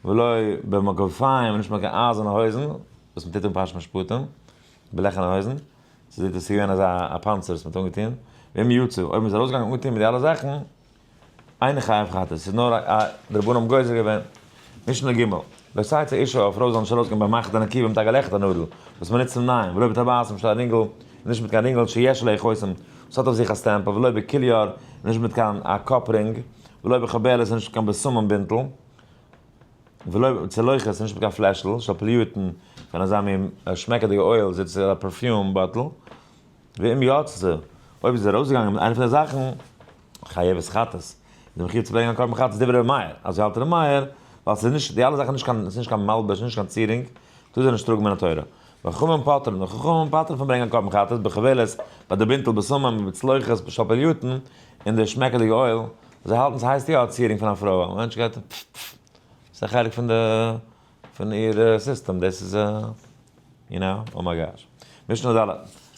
ולא במגפיים, נישט מיט קיין אייזערנע הויזן וואס מ'טוט אן פרשת משפטים. בלעכענע הויזן, ס'זעט אויס ס'איז געווען אזא א פאנצער וואס מ'האט אנגעטון, ואם יצא, אויב מ'איז ארויסגעגאנגען אנגעטון מיט די אלע זאכן, אינו חייב חטאת, ס'איז נאר א די רבנן האבן גוזר געווען. משנה ג', לא תצא אשה, א פרוי זאל נישט ארויסגיין במחט הנקובה מיט א געלעכערטע נאדל, וואס מ'נוצט צום נייען, ולא בטבעת מיט א רינגל, און נישט מיט קיין רינגל שיש עליה חותם, וואס האט אויף זיך א סטעמפל, ולא בכוליאר, און נישט מיט קיין א קאפ רינג, ולא בחבלת, און נישט מיט קיין בשמים בינטל. ולא בצלוחית, נישט מיט קיין פלעשל של פלייטון פון אזא מין שמעקעדיגע oil, זיצט א perfume bottle, ואם יצאה, אויב איז ער ארויסגעגאנגען מיט איינע פון די זאכן, חייבת חטאת, איז ער מחויב צו ברענגען א קרבן חטאת דברי ר' מאיר, אזוי האלט ר' מאיר, ווייל ס'איז נישט, די אלע זאכן נישט קיין, ס'איז נישט קיין מלבוש, נישט קיין צירונג, טאר זי נישט טראגן מן התורה. וחכמים פוטרין, די חכמים פטר'ן פון ברענגען א קרבן חטאת, בחבלת, ביי די בינטל בשמים, בצלוחית, של פלייטון, און די שמעקעדיגע oil, זיי האלטן ס'הייסט יא א צירונג פון א פרוי, א מענטש גייט פפפ פפפ, ס'איז א חלק פון די פון איר סיסטעם, דאס איז you know, oh my gosh. משנה ד',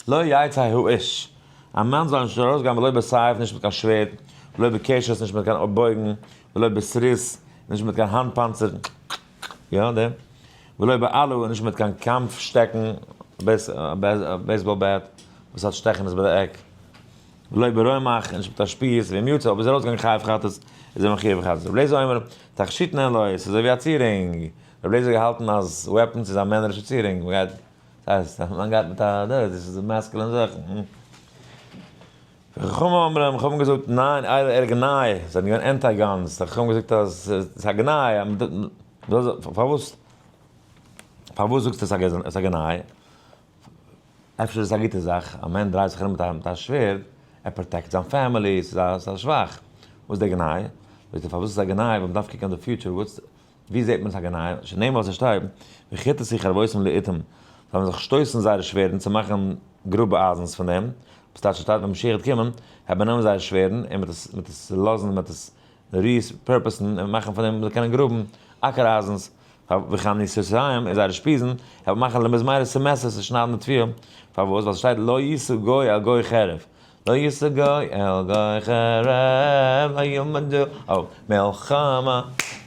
לא יצא האיש, א מאן זאל נישט ארויסגיין ולא בסייף, נישט מיט קיין שווערד, ולא בקשת, נישט מיט קיין בויגן, ולא בסריס, נישט מיט קיין האנט פאנצער, יא דעם, ולא באלה, נישט מיט קיין קאמף שטעקן, baseball bat, וואס האט שטעכענעס ביי די עק. ולא ברומח, און נישט מיט א שפיז, ואם יצא, אויב איז ער ארויסגעגאנגען חייב חטאת, איז ער מחויב חטאת. רבי אליעזר אומר, תכשיטין הן לו, ס'איז אזוי ווי א צירונג. רבי אליעזר האט געהאלטן אז weapons איז א מענערישע צירונג, מ'גייט, דאס הייסט, א מאן גייט מיט א, דאס איז masculine זאכן. וחכמים אומרים, חכמים האבן געזאגט, ניין, אלו אלא גנאי, זיי זענען געווען anti guns, די חכמים האבן געזאגט אז ס'איז א גנאי, פארוואס, פארוואס זאגסטו ס'איז א גנאי? אפשר איז עס א גוטע זאך, א מען דרייט זיך ארום מיט א שווערד, ער protect זיין family, ס'איז א שבח. וואס איז דער גנאי? זאגט ער פארוואס איז עס א גנאי, ווייל מ'דארף קוקן אויף די future, וואס, ווי זעט מען עס א גנאי? שנאמר וואס עס שטייט, וכיתתו חרבותם לאתים, זיי וועלן זיך שטויסן זייערע שווערדן צו מאכן גראבע אייזנס פון דעם, וואס טייטש עס שטייט ווען משיח וועט קומען, וועט מען נעמען זייערע שווערדן און מ'וועט עס לאזן, מ'וועט עס repurpose ן און מאכן פון דעם מ'זאל קענען גראבן אקער אייזנס, וחניתותיהם און זייערע שפיזן, העט מען מאכן למזמרות צום מעסער צו שניידן די תבואה, פארוואס? ווייל ס'שטייט לא ישא גוי אל גוי חרב, לא ישא גוי אל גוי חרב, לא ילמדו עוד מלחמה,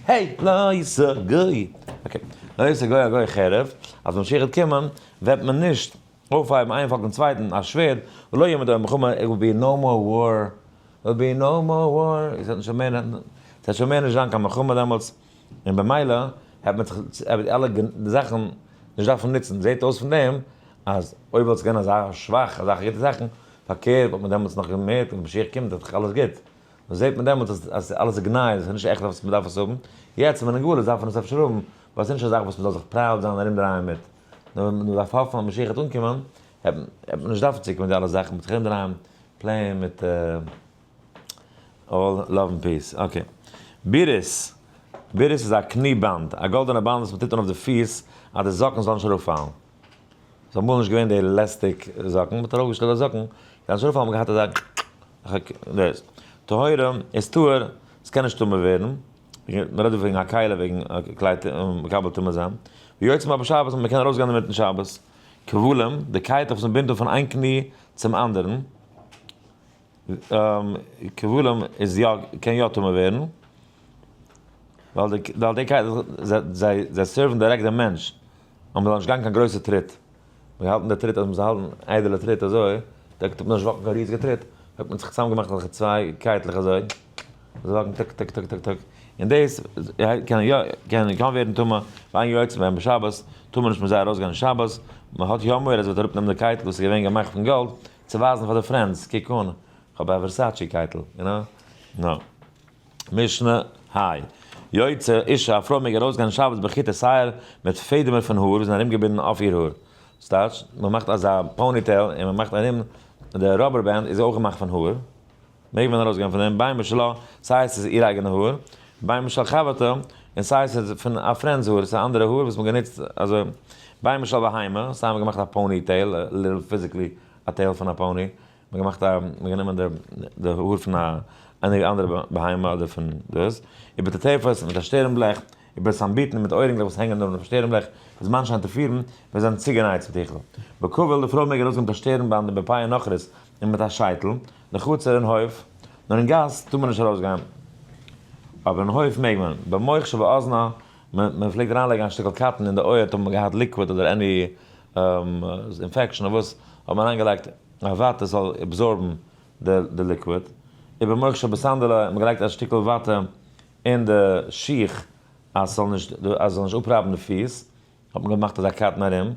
העי! לא ישא גוי, okay, לא ישא גוי אל גוי חרב, אז ווען משיח וועט קומען וועט מען נישט אויפהייבן איין פאלק דעם צווייטן א שווערד, ולא ילמדו עוד מלחמה, it will be no more war, it will be no more war, עס וועט שוין מער נישט זיין קיין מלחמה דעמאלטס. און במילא העט מען זיך ער וועט אלע זאכן נישט דארפן נוצן, זעט אויס פון דעם אז אויב וואלט עס געווען אזא שוואך אזעלכע גוטע זאכן, פארקערט וואלט מען דעמאלטס נאך געמערט און משיח קומט וועט דאך אלעס גוט, נאר זעט מען דעמאלטס אז אז אלעס איז גנאי, עס איז נישט עכט וואס מען דארף עס האבן, יעצט ווען אין גלות דארף מען עס אפשר האבן, ווייל עס איז נישט א זאך וואס מען זאל זיך proud זיין און ארומדרייען מיט, נאר מען דארף האפן אז משיח וועט אנקומען, העט מען נישט דארפן צוקומען די אלע זאכן, מען וועט זיך ארומדרייען play ען מיט. All love and peace. Okay. בירית. בירית איז א קני באנד. א גאלדענע באנד וואס מ'טוט אן אויף די פיס אז די זאקן זאלן נישט אראפפאלן. ס'איז אמאל נישט געווען די elastic זאקן. מ'האט ארויפגעשטעלט די זאקן. זאלן נישט אראפפאלן האט מען געהאט אזא דאס. טהורה איז טהור. ס'קען נישט טמא ווערן. מ'רעדט דא וועגן א כלי וועגן כלי מקבל טומאה זיין. ויוצאין בה בשבת אז מ'קען ארויסגיין אינמיטן שבת. כבלים, די קייט וואס מ'בינדט אן פון איין קני צום אנדערן. כבלים איז יא, קען יא טמא ווערן. ווייל די, ווייל די קייטלעך, זיי, זיי, זיי serve ן דירעקט דעם מענטש, אז מ'זאל נישט גיין קיין גרויסע טריט. מיר האלטן די טריט אז מ'זאל האלטן איידעלע טריט אזוי, דא טוט מען נישט walk ן קיין ריזיגע טריט, האט מען זיך צוזאמגעמאכט אזעלכע צוויי קייטלעך אזוי, אזוי walk ן טאק טאק טאק טאק טאק, און דאס קען יא, קען קען ווערן טמא, ואין יוצאין בהם בשבת, טאר מען נישט מיט זיי ארויסגיין אין שבת, מען האט יא מורא אז וועט אראפנעמען די קייטל וואס איז געווען געמאכט פון גאלד, צו ווייזן פאר די friends, קוק אן, כ'האב א Versace קייטל, you know? נא. משנה היי. יוצאה אישה, א פרוי מעג ארויסגיין שבת בחוטי שער מיט פעדעמער פון האר וואס זענען ארומגעבינדן אויף איר האר. ס'טייטש, מען מאכט אזא ponytail און מען מאכט ארום די rubber band איז אויך געמאכט פון האר. מעג מען ארויסגיין פון דעם, בין משלה, סיי עס איז איר אייגענע האר, בין משל חברתה, און סיי עס איז פון א friend ס האר, עס איז א אנדערע האר וואס מען גענוצט אזוי, בין משל בהמה, סיי מען געמאכט א ponytail, literally physically א tail פון א pony, מען געמאכט א, מען גענומען די די האר פון א עני אנדערע בהמה אדער פון דאס, ובטוטפות מיט א שטערן בלעך, ובסנביטין מיט אוירינגלעך וואס הענגען אויף שטערן בלעך, בזמן שהן תפורין, ווען זיי זענען צוגענייט צום טיכל. בכבול, די פרוי מעג ארויסגיין מיט א שטערן באנד ובפאה נכרית און מיט א שייטל, לחצר אין הויף, נאר אין גאס טאר מען נישט ארויסגיין. אבער אין הויף מעג מען. במוך שבאזנה, מען פלעגט אריינלייגן א שטיקל cotton אין די אויער טאמער מען האט געהאט liquid אדער any infection אדער וואס, האט מען אריינגעלייגט א וואטע זאל absorb ן די liquid. ובמוך שבסנדלה האט מען געלייגט א שטיקל וואטע אין די שיך אז ס'זאל נישט אז ס'זאל נישט אפרייבן די פיס, האט מען געמאכט אזא cotton ארום.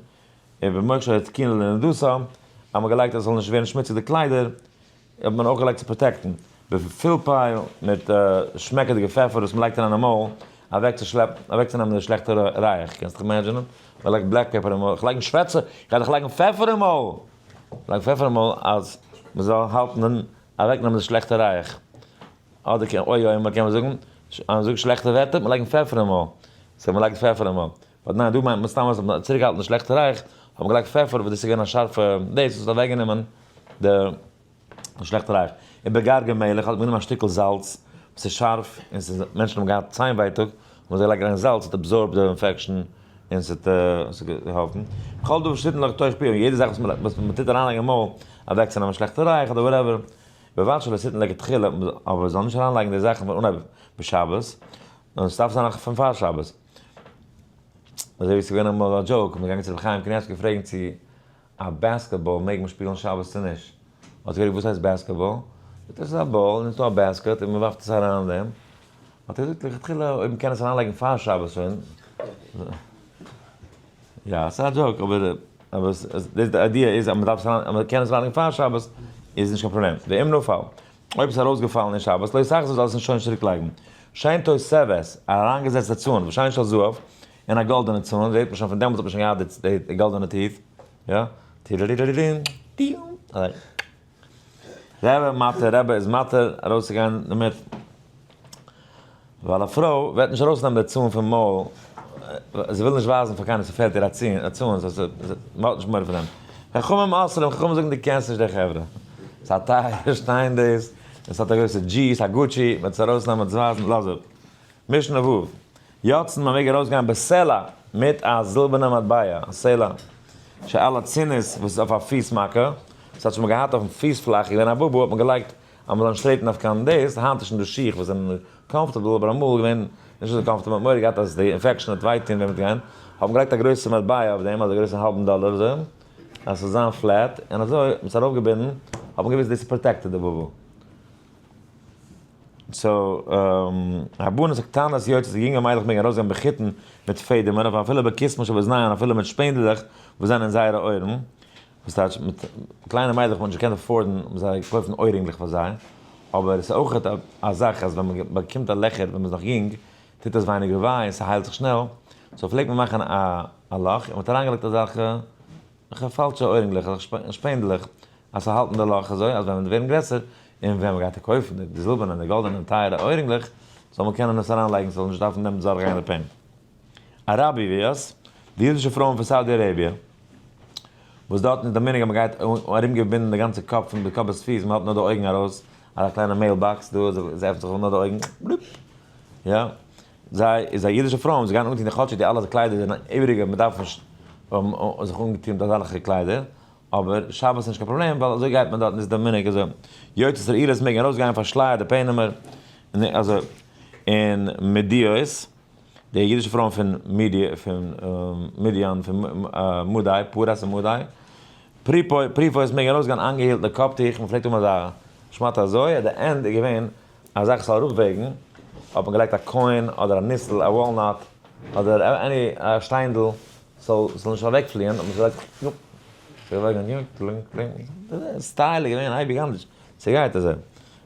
ובמוך שהתקינה לנדתה, האט מען געלייגט אז ס'זאל נישט ווערן שמוציג די קליידער, האט מען אויך געלייגט צו protect ן. בפלפל מיט שמעקעדיגע פעפער וואס מ'לייגט אריין אין מויל אוועקצושלעפן אוועקצונעמען די שלעכטע ריח. קענסט דיך imagine ען? מ'לייגט black pepper אין מויל. איך לייג נישט פעפער, איך גיי דאך לייגן פעפער אין מויל! לייג פעפער אין מויל אז מ'זאל האלטן און אוועקנעמען די שלעכטע ריח. אדער קען אוי אוי קען מען זאגן, אז מ'זאגט שלעכטע ווערטער, מ'לייגן פעפער אין מויל. so מ'לייגט פעפער אין מויל. but ניין, דא מיינט מען סתם אז מ'האט צוריקגעהאלטן די שלעכטע ריח, האט מען געלייגט פעפער וואס דאס איז געווען א שארפע דאס וואס האט אוועקגענומען די שלעכטע ריח. ובגרגר מלח האט מען גענומען א שטיקל זאלץ וואס איז שארף און ס'איז מענטשן האבן געהאט ציין ווייטאג, האבן זיי געלייגט אריין זאלץ, ס'האט absorb ט די infection און ס'האט געהאלפן. כל דבר שתתן לתוך פיה, און יעדע זאך וואס מ'טוט אריינלייגן אין מויל אוועקצונעמען שלעכטע ריח אדער whatever, ובלבד שלא תתן לכתחילה, אבער מ'זאל נישט אריינלייגן די זאכן פון אנהייב בשבת, נאר עס דארף זיין נאך פון פאר שבת. אזוי ווי ס'איז געווען אמאל א joke, מ'איז געגאנגען צו רבי חיים קניבסקי פרעגן צו א basketball מעג מען שפילן שבת צו נישט. האט ער געפרעגט וואס הייסט basketball? זאגט ער עס איז א באל און עס איז דא א basket און מ'ווארפט עס אריין אין דעם. האט ער געזאגט לכתחילה אויב מ'קען עס אריינלייגן פאר שבת שוין. יא, ס'איז א joke אבער אבער די idea איז אז מ'דארף עס אריין אז מ'קען עס אריינלייגן פאר שבת איז נישט קיין פראבלעם. ואם נפל. אויב עס איז ארויסגעפאלן אין שבת לא תחזיר זאל עס נישט שוין צוריק לייגן. שן תוסבת, א אריינגעזעצטע צאן, ושן של זהב, און א גאלדענע צאן, זעט מען שוין פון דעמאלטס האט מען שוין געהאט די גאלדענע teeth, יא? טירירירירין, טיום, אזוי. רבי מתיר, רבי איז מתיר ארויסצוגיין דערמיט, ווייל א פרוי וועט נישט ארויסנעמען די צאן פון מויל, זי וויל נישט ווייזן פאר קיינעם ס'פעלט איר א צאן, so מ'האט נישט מורא פון דעם. חכמים אוסרים, חכמים זאגן דו קענסט נישט די חברה. ס'איז א טייערע שטיין דאס, און ס'האט א גרויסע G, ס'איז א Gucci, מ'וועט עס ארויסנעמען, מ'וועט עס ווייזן, לאז אפ. משנה ו', יוצאין מ'מעג ארויסגיין בסלע מיט א זילבערנע מטבע, א סלע שעל הצינית וואס איז אויף א פיס מכה, דאס האט שוין מען געהאט אויפן פיס פלאך, איז געווען א בובו האט מען געלייגט אז מ'זאל נישט טרעטן אויף קיין דאס, היינט איז שוין דא שיך וואס זענען comfortable אבער אמאל איז געווען נישט אזוי comfortable, מ'האט מורא געהאט אז די infection וועט וויי טון ווען מ'וועט גיין, האט מען געלייגט א גרויסע מטבע אויף דעם, אזא גרויסע האלבן דאלער אזוי, אז ס'זאל זיין flat, און אזוי האט מען עס ארויפגעבינדן, האט מען געוואוסט דאס איז protected די בובו. so, הבנות הקטנות יוצאות, די יונגע מיידלעך מעגן ארויסגיין בחוטין מיט פעדעמער, אבער אפילו בקיסמא שבאזניהן, אפילו מיט שפענדלעך וואס זענען אין זייערע אויערן, וואס טייטש מיט קליינע מיידלעך וואלט מען נישט געקענט afford ן זיי קויפן אוירינגלעך פאר זיי, אבער עס איז אויך א זאך אז ווען מען באקומט א לעכער ווען מען איז נאך יונג טוט עס ווייניגער וויי און ס'היילט זיך שנעל, so פלעגט מען מאכן א לאך און מען האט אריינגעלייגט אזעלכע פאלשע אוירינגלעך, אזעלכע שפענדלעך, אז ס'זאל האלטן די לאך אזוי אז ווען מען וועט ווערן גרעסער און ווען מען גייט קויפן די זילבערנע און די גאלדענע און טייערע אוירינגלעך זאל מען קענען עס אריינלייגן ס'זאל נישט דארפן נעמען זארג גיין די pain. ערביוות, די אידישע פרויען פון Saudi Arabia, וואס דארטן איז די מנהג אז מען גייט ארומגעבינדן די גאנצע קאפ פון די קאפ ביז פיס, מען האלט נאר די אויגן ארויס, אזא קליינע mail box דא, עס עפנט זיך אויף נאר די אויגן, בלופ, יא, זיי איז א אידישע פרויען, זיי גייען אנטון כאטשיג די אלע קליידער זענען איבעריגע, מען דארף נישט זיך אנטון מיט אזעלכע קליידער, אבער שבת איז נישט קיין פראבלעם ווייל אזוי גייט מען דארטן איז די מנהג אזוי, יוצאות רעילות מעגן ארויסגיין פארשלייערט די פענעמער, און אזוי. און מדיות, די אידישע פרויען פון מידיע, פון מדיין, פון מדי, פרס און מדי, פריפות מעגן ארויסגיין איינגעהילט די קאפ-טיך, מען פלעגט האבן אזא שמאטע אזוי, at the end איז געווען א זאך ס'זאל אראפוועגן, האט מען געלייגט א coin אדער א ניסל, א walnut, אדער any א שטיינדל, ס'זאל ס'זאל נישט אוועקפליען, האט מען עס געלייגט, style איז געווען אייביג אנדערש, ס'גייט אזוי.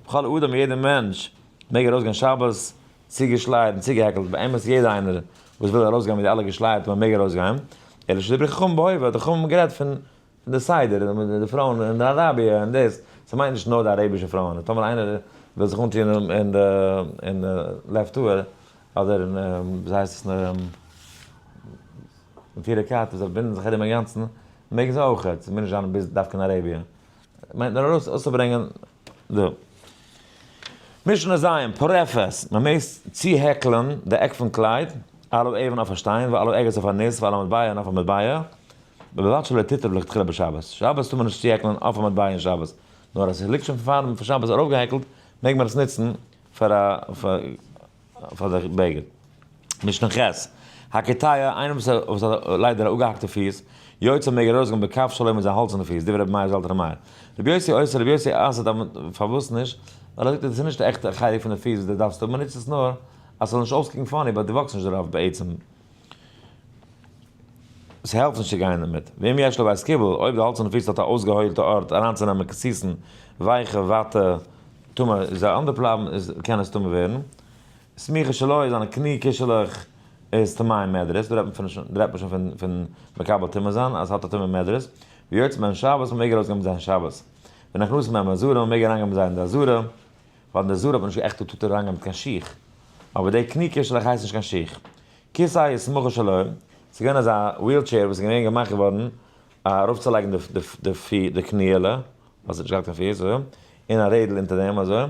כל אדם יעדער מענטש מעג ארויסגיין שבת צוגעשלייערט און צוגעהעקלט, באמת יעדער איינער וואס וויל ארויסגיין מיט די אלע געשלייערטע מען מעג ארויסגיין, אלא שדברי חכמים בהווה, די חכמים האבן גערעדט פון די סדר, די פרויען אין די אראביע און דאס, ס'מיינט נישט נאר די אראבישע פרויען, טאמער איינער וויל זיך אנטוען אין די אין די לב טהור אדער אין ווי הייסט עס אין פירער קארט וואס זיי בינדן זיך ארום אינגאנצן, מעגן זיי אויכעט, ס'מוז נישט זיין ביז דווקא אין אראביע. מיינט נאר ארויס אויסצוברענגען די משנה ז', פורפת, מען מעג צוהעקלען די עק פון קלייד, על האבן אויף א שטיין, ועל האגוז אויף א ניס, ועל המטבע און אויף א מטבע, ובלבד שלא תטרף לכתחילה בשבת. שבת טאר מען נישט צוהעקלען אויף א מטבע אין שבת, נאר אז עס ליגט שוין פון פאר שבת ארויפגעהעקלט, מעג מען עס נוצן פאר א פאר די בגד. משנה ח', הקוטע, איינער וואס האט ליידער א אפגעהאקטע פיס, יוצא מעג ארויסגיין בקב שלו מיט זיין האלצערנע פיס, דברי רבי מאיר זאלט רבי מאיר. רבי יוסי אוסר, רבי יוסי אסר'ט אז פארוואס נישט? ווייל ער זאגט אז דאס איז נישט די עכטע חלק פון די פיס וואס דו דארפסט האבן, מען נוצט עס נאר אז ס'זאל נישט אויסקוקן funny, but דו walk סט נישט דערויף בעצם. ס'העלפט נישט צו גיין דערמיט. ואם יש לו בית קיבול, אויב די האלצערנע פיס האט א אויסגעהוילטע ארט אריינצונעמען כסיסן, ווייכע וואטע, טמא איז א אנדער פלאבן איז קען עס טמא ווערן. סמיכה שלו איז זיינע קני קישעלעך איז טמא מדרס, דא רעדט מען פון דא רעדט מען שוין פון פון מקבל טומאה זיין אז האט א טומאה מדרס, ויוצא בהם שבת מען מעג ארויסגיין מיט זיי אין שבת, ונכנסים בהם עזרה מען מעג אריינגיין מיט זיי אין די עזרה, ווייל אין די עזרה האט מען נישט עכט געטארט אריינגיין מיט קיין שיך, אבער די קני קישעלעך הייסט נישט קיין שיך. כסא איז סמוכה שלו, ס'איז געווען אזא wheel chair וואס איז געווען געמאכט געווארן ארויפצולייגן די די די קניעלע, ווייל ס'האט נישט געהאט קיין פיס, אזוי, און א רעדל אונטער דעם אזוי,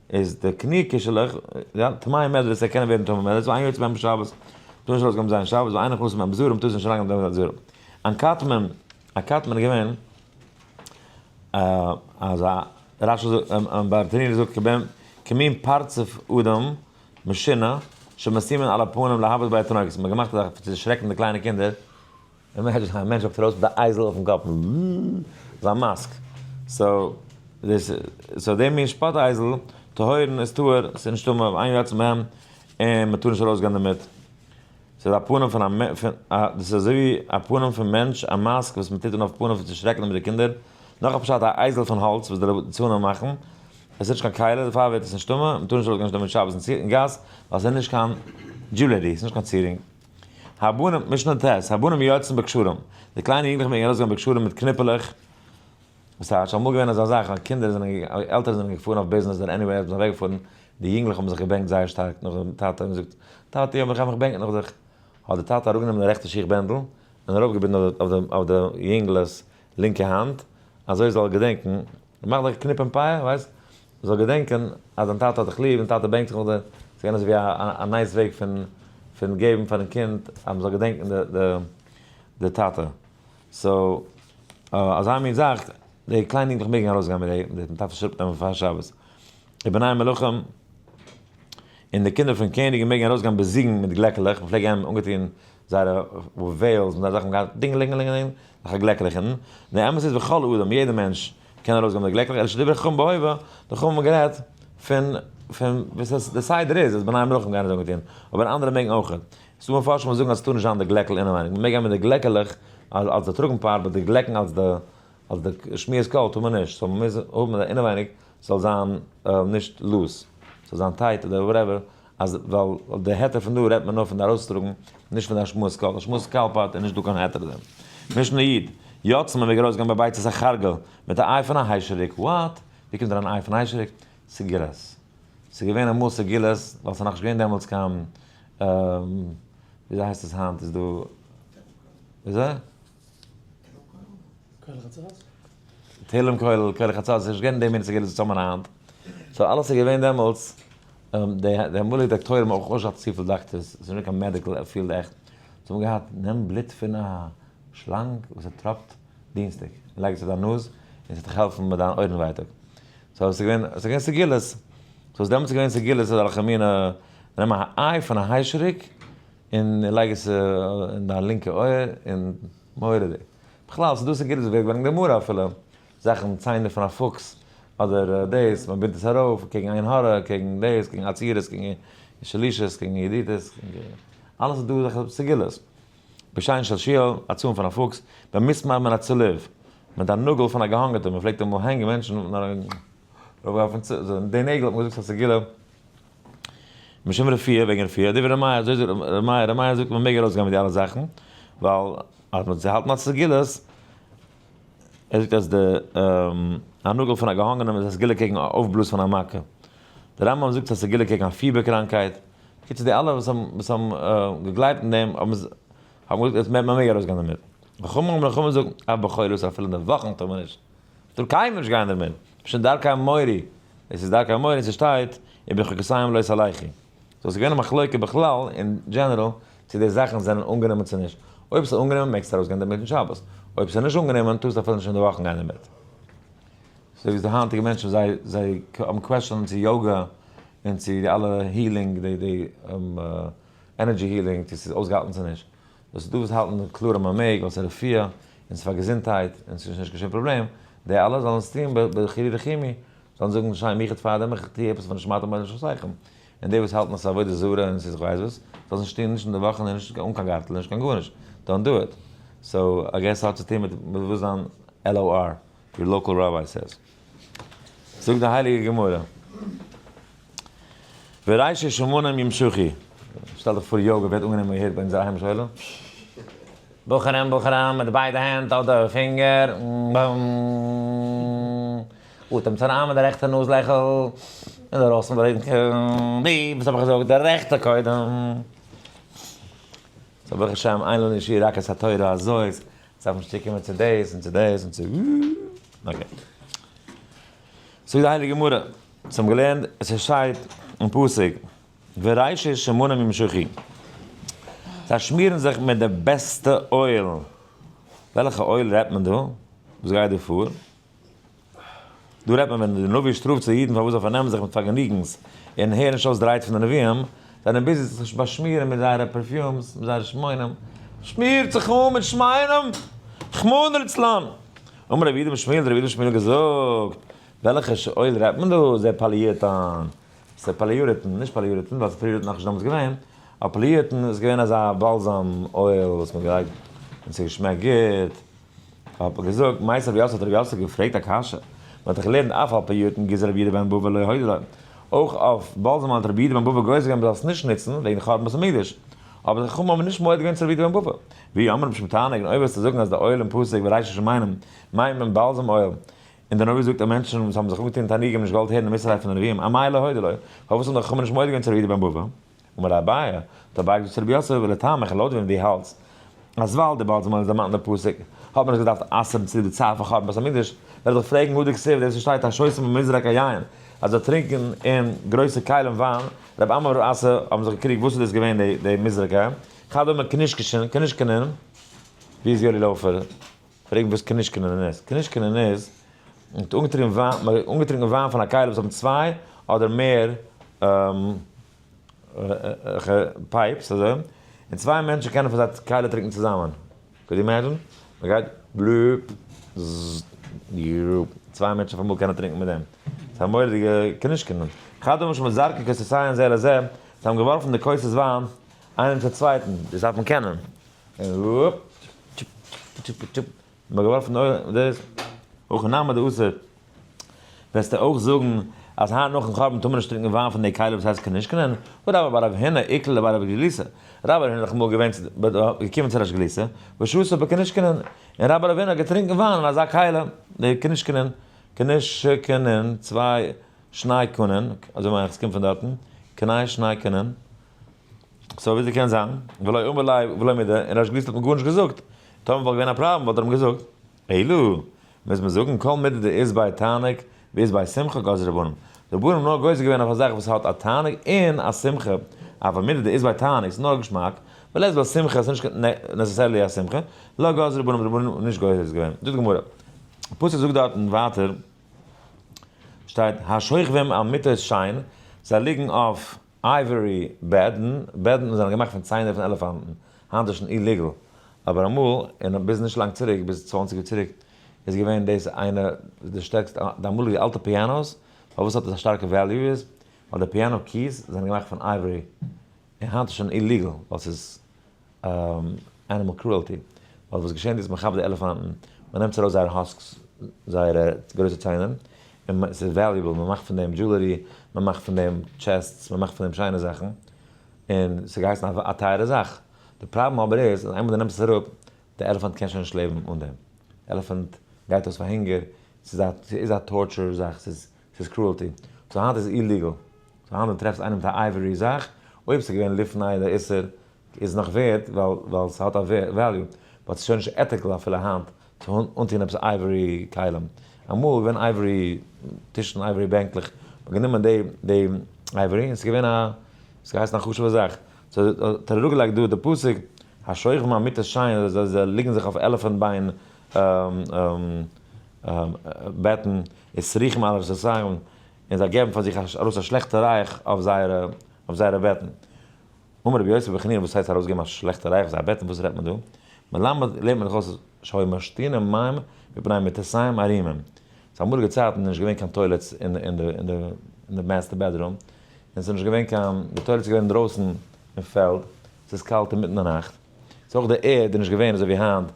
איז די קני קישעלעך, יא, טמאי מדרס, זיי קענען ווערן טמא מדרס, ואין יוצא בהם בשבת, טאר נישט ארויסגיין מיט זיי אין שבת, ואין נכנסים בהם בעזרה, מ'טאר זיי נישט אריינגיין מיט דעם בעזרה. אנקטמן, א קטמן איז געווען אזא, רש"י זאגט, ברטנורא זאגט כמין פרצוף אדם משונה, שמשימין על הפנים להבהיל בו התינוקות, מ'האט געמאכט אזא צו דערשרעקן די קליינע קינדער, imagine א מענטש וואקט ארויס מיט א אייזל אויפן קאפ, אזא מאסק, so דאס so די מין שפאט אייזל, טהורין איז טהור, ס'איז נישט טמא, ואין יוצא בהם, און מ'טאר נישט ארויסגיין דערמיט. ס'איז א פנים פון א, דאס איז אזוי ווי א פנים פון מענטש, א מאסק וואס מ'טוט אן אויף פנים פון צו שרעקן דערמיט די קינדער, נאך א פשט א אייזל פון האלץ וואס די ליצנים מאכן, עס איז נישט קיין כלי, דערפאר ווערט עס נישט טמא, מ'טאר נישט ארויסגיין דערמיט שבת אין גאס, ווייל ס'איז נישט קיין jewelry, ס'איז נישט קיין צירונג. הבנים, משנה ט', הבנים יוצאים בקשרים, די קליינע יונגלעך מעגן ארויסגיין בקשרים מיט קניפעלעך, וואס טייטש? אמאל געווען אזא זאך אז קינדער זענען, עלטערן זענען געפארן אויף ביזנעס אדער anywhere זענען אוועקגעפארן, די יונגלעך האבן זיך געבענקט זייער שטארק נאך דעם טאטע און געזאגט, טאטי אבער איך האב מיך בענקט נאך דיך. האט דער טאטע אראפגענומען די רעכטע שיך בענדל און ארויפגעבינדן אויף די יונגלעס לינקע האנט, אזוי זאל ער געדענקן, מאך דיך קניפ און פאה, ווייסט, זאל געדענקען אז דיין טאטע האט דיך ליב און טאטע בענקט זיך נאך דיר, ס'איז געווען אזויווי א nice וועג פון פון געבן פארן קינד אז מ'זאל געדענקען די טאטע. so אזא מין זאך, די קליינע אינגלעך מעגן ארויסגיין מיט די, מ'דארף נישט אראפנעמען פאר שבת. ובני מלכים, און די קינדער פון קעניגן מעגן ארויסגיין בזיגן מיט גלעקעלעך, מ'פלעגט גיין אנגעטון זייערע veils מיט זייערע זאכן, געהאט דינג לינג לינג לינג, אזעלכע גלעקעלעך און די אמת איז וכל אדם, יעדער מענטש קען ארויסגיין מיט די גלעקעלעך, אלא שדברי חכמים בהווה, די חכמים האבן גערעדט פון פון וואס עס די סדר איז אז בני מלכים גייען אזוי אנגעטון, אבער אנדערע מעגן אויך. ס'דא מפרשים וואס זאגן אז ס'טאר נישט זיין די גלעקל אינעווייניג, מ'מעג גיין מיט די גלעקעלעך אלס די טראגן part, but די גלעקן אלס די אלס די שמיעת קול טאר מען נישט, so מ'מוז האבן אז אינעווייניג זאל זיין נישט loose, זאל זיין tight אדער whatever, אז ווייל די היתר פון דא רעדט מען נאר פון די ארויסטראגן, נישט פון די השמעת קול, השמעת קול part איז נישט דא קיין היתר אין דעם. משנה י', יוצאין מען מעג ארויסגיין בביצת החרגל, מיט א איי פון א היישעריק, what? ווי קומט אריין א איי פון היישעריק? סגולות. ס'איז געווען אמאל סגולות, ווייל ס'איז נאכנישט געווען דעמאלטס קיין, וויאזוי הייסט עס היינט איז דא, וויאזוי? תהלים כולל, כולל חצות, ס'איז נישט געווען די מין סגולות וואס האבן היינט, so אלעס איז געווען דעמאלטס, די אמאליגע דאקטוירים האבן אויך נישט געהאט צופיל דאקטערס, ס'איז נישט געווען קיין medical field עכט, זיי האבן געהאט, נעם בלוט פון א שלאנג וואס ער טראפט דינסטאג, און לייג עס אויף דיין נאז, און ס'וועט דיך העלפן מיט דיין אויערן ווייטאג. so ס'איז געווען, ס'איז געווען סגולות, so ס'איז דעמאלטס געווען סגולות אזעלכע מינע. נעם א איי פון א היישעריק און לייג עס אין דיין לינקע אויער און מורא'דיג. בכלל ס'דא סגולות וואס ווערט געברענגט אין די גמרא אפילו, זאכן ציינער פון א פוקס אדער דאס, מען בינדט עס ארויף קעגן עין הרע, קעגן דאס, קעגן עצירות, קעגן שלישות, קעגן ידידות, אלעס איז דא אזעלכע סגולות. בשן של שועל, א צאן פון א פוקס, במסמר מן הצלוב, מיט א נאגל פון א געהאנגעטע, מען פלעגט אמאל הענגען מענטשן, די נעגל האט מען געזאגט ס'איז א סגולה. משום רפואה, וועגן רפואה, דברי ר' מאיר, אזוי זאגט ר' מאיר, ר' מאיר זאגט מען מעג ארויסגיין מיט די אלע זאכן, ווייל אז מען האלט נאך סגולות, ער זאגט אז די א נאגל פון א געהאנגענעם איז א סגולה קעגן אויפבלאז פון א מכה. די רמב ם זאגט ס'איז א סגולה קעגן א פיבער קראנקייט. בקיצור די אלע וואס האבן וואס האבן געגלייבט אין דעם האבן האבן געזאגט אז מען מעג ארויסגיין דערמיט. חכמים האבן חכמים זאגן אף בחולות אפילו אין די וואכן טאר מען נישט. טאר קיינמאל נישט גיין דערמיט. משום דרכי האמורי. עס איז דרכי האמורי און ס'שטייט ובחוקותיהם לא תלכו. so ס'איז געווען א מחלוקה בכלל אין general צו די זאכן זענען אנגענומען צו נישט. אויב ס'איז אנגענומען מעגסטו ארויסגיין דערמיט אין שבת. אויב ס'איז נישט אנגענומען טארסטו אפילו נישט אין די וואכן גיין דערמיט. אזוי ווי די היינטיגע מענטשן זיי זיי האבן question צו יאגא און צו די אלע healing די די energy healing צו ס'איז אויסגעהאלטן צו נישט. דאס איז דא וואס האלטן קלאר אז מען מעג ווייל ס'איז רפואה און ס'איז פאר געזונטהייט און ס'איז נישט קיין שום פראבלעם. די אלע זאלן עס טון בחירי רחימי. זאלן זאגן שיין מיכת פאר דעם איך טוה עפעס פון נשמתו מיינע שסייכם, און די וואס האלטן אז ס'איז עבודה זרה און ס'איז כ'ווייס וואס, זאלן נישט טוהן נישט אין די וואכן און נישט אן קיין גארטל און נישט קיין גארנישט, don't do it. so I guess ס'האט צו טוהן מיט וואס דיין LOR, your local rabbi says. זאגט די הייליגע גמרא, ורישי שמנים ימשחו, שטעל דיך פאר יאגא ווערט אנגענומען געהערט ביי אונזער היימישע עולם, בחורים בחורים מיט ביידע הענט אויף די פינגער, אטעמט אריין מיט די רעכטע נאז לעכל און ארויס מיט די לינקע, די וואס האב איך געזאגט די רעכטע קודם. so ברוך השם אין לנו שיעור רק את התורה הזאת, דארף נישט צוקומען צו דאס און צו דאס און צו okay. זאגט די הייליגע גמרא, אונז האבן געלערנט עס שטייט אין פסוק ורישי שמנים ימשחו, זיי שמירן זיך מיט די בעסטע אויל, וועלכע אויל רעדט מען דא? וואס גייט דא פאר? דא רעדט מען ווען די נביא שטראפט צו אידן פארוואס זיי פארנעמען זיך מיט פארגעניגנס און הערן נישט אויס די רייד פון די נביאים, זענען busy זיך צו באשמירן מיט זייערע perfumes, מיט זייערע שמנים, שמירט זיך אן מיט שמנים, רחמנא ליצלן! אמר רבי יהודה בן שמואל, האט רבי יהודה בן שמואל געזאגט, וועלכע אויל רעדט מען דא? זה פלאירטאן, ס'איז פאליוריטן, נישט פאליוריטן, ווייל ס'פאליוריטן נאכנישט דעמאלטס געווען, אבער פאליוריטן איז געווען אזא balsam אויל וואס מ'האט געלייגט און ס'האט געשמעקט גוט. האט מען געזאגט, מיתיב רב יוסף האט רב יוסף געפרעגט א קשיא, מען האט דאך געלערנט אף על פלאיוריטין גזר רבי יהודה בן בבא לא הודה לו, אויך אויף balsam האט רבי יהודה בן בבא גוזר געווען מען זאל עס נישט נוצן וועגן חורבן בית המקדש, אבער די חכמים האבן נישט מודה געווען צו רבי יהודה בן בבא. ואי אמרת משום תענוג, און אויב וועסטו זאגן אז די אויל אין פסוק ורישי שמנים מיינט מען balsam אויל, און דער נביא זאגט אז מענטשן וואס האבן זיך אנגעטון תענוגים נישט געוואלט הערן די מוסר רייד פון די נביאים, אמאי לא הודו לו, פארוואס האבן די חכמים נישט מודה געווען צו רבי יהודה בן בבא? אמר אביי, האט אביי געזאגט צו רבי יוסף, ולטעמיך, לויט וועם דו האלטסט, אז ווייל די balsam איז דערמאנט אין די פסוק, האט מען עס געדארפט אסר'ן צוליב די צער פון חורבן בית המקדש, וועל איך דיך פרעגן, הא דכתיב, דאס וואס שטייט השותים במזרק היין, אז זיי טרינקען אין גרויסע כלים וויין, רב אמי ורב אסי האבן זיך געקריגט וואס איז דאס געווען די מזרק היין, חד אמר כנישקשין, כנישקענען, ווי איז יואלי לאופער? פרעג וואס כנישקענען איז. כנישקענען איז, מען האט אנגעטרינקען וויין, מען האט אנגעטרינקען וויין פון א כלי וואס האבן צוויי אדער מער pipes אזוי, און צוויי מענטשן קענען פון זיי כלי טרינקען צוזאמען. could you imagine? מען גייט בלופ זז יופ, צוויי מענטשן אויף אמאל קענען טרינקען מיט דעם. ס'איז א מורא'דיגע כנישקענען. חד אמר שמזרקין כוסותיהן זה לזה, זיי האבן געווארפן די כוסות וויין איינעם צום צווייטן, דאס דארף מען קענען. און הופ, טשופ טשופ טשופ, מ'האט געווארפן דאס, הכי נמי דאסור. וועסטו אויך זאגן אז היינט נאכן חורבן טאר מען נישט טרינקען וויין פון די כלי וואס הייסט כנישקנין? הא רבה בר רב הונא איקלע לבי ריש גלותא, רבה בר הונא איז דאך אמאל געווען געקומען צו ריש גלותא, ושתה בכנישקנין, און רבה בר רב הונא האט געטרינקען וויין אין אזא כלי, די כנישקנין, כנישקנין, צוויי שניי קנין, אזוי מיין איך עס קומט פון דארטן, קני שניי קנין. so וויאזוי קען זיין? ולא אמר ליה ולא מידי, און ריש גלותא האט מען גארנישט געזאגט, טאמער וואלט געווען א פראבלעם וואלט ער אים געזאגט. אלא, מוז מען זאגן, כל מידי דאית ביה תענוג ואית ביה שמחה גזרו רבנן. די רבנן האבן נאר גוזר געווען אויף א זאך וואס האט א תענוג און א שמחה, אבל מידי דאית ביה תענוג, ס'איז נאר געשמאק, ולית ביה שמחה, ס'איז נישט necessarily א שמחה, לא גזרו רבנן, די רבנן האבן נישט גוזר געווען. זאגט די גמרא, פסוק זאגט דארטן ווייטער, שטייט, השוכבים על מיטות שן, זיי ליגן אויף. Ivory בעטן, בעטן זענען געמאכט פון ציינער פון עלעפאנטן, היינט איז שוין illegal, אבער אמאל, און ביז נישט לאנג צוריק, ביז 20 יאר צוריק, איז געווען דאס איינע די שטערקסטע, די אמאליגע אלטע pianos, פארוואס האט עס א שטארקע value איז, ווייל די piano keys זענען געמאכט פון ivory, און היינט איז שוין illegal, ווייל ס'איז animal cruelty, ווייל וואס געשענט איז מ'כאפט די עלעפאנטן, מ'נעמט ארויס זייערע husks, זייערע גרויסע ציינער, און ס'איז valuable, מ'מאכט פון דעם jewelry, מ'מאכט פון דעם chests, מ'מאכט פון דעם שיינע זאכן, און ס'איז געהייסן א טייערע זאך. די פראבלעם אבער איז, אז איינמאל דו נעמסט עס אראפ, די עלעפאנט קען שוין נישט לעבן אן דעם. די עלעפאנט גייט אויס פאר הונגער, ס'איז א torture זאך, ס'איז cruelty. So היינט איז illegal. So היינט ווען טרעפסט איינעם מיט א ivory זאך, אויב ס'איז געווען לפני די איסור, איז נאך ווערט, ווייל ס'האט א value. But ס'איז שוין נישט ethical אפילו היינט צו אנטון עפעס ivory כלים. אמאל איז געווען ivory טישן, ivory בענקלעך, מ'האט גענומען די ivory און ס'איז געווען א, ס'איז געהייסן א חשוב'ע זאך. So האט ער אראפגעלייגט דא די פסוק, השוכבים על מיטות שן, זיי ליגן זיך אויף עלעפאנט ביין בעטן, וסריחים על ערסותיהם, און זיי געבן פאר זיך ארויס א שלעכטע ריח אויף זייערע בעטן. אמר רבי יוסי בר חנינא, וואס הייסט ארויסגעבן א שלעכטע ריח אויף זייער בעטן, וואס רעדט מען דא? מלמד לערנט מען דאך אויס שהיו משתינים מים מפני מיטותיהם ערומים. ס'איז אמאליגע צייטן נישט געווען קיין toilets אין די master bedroom, און ס'איז נישט געווען קיין, די toilet איז געווען אינדרויסן אין פעלד, ס'איז קאלט אינמיטן די נאכט, ס'איז אויך די ערד איז נישט געווען אזוי ווי היינט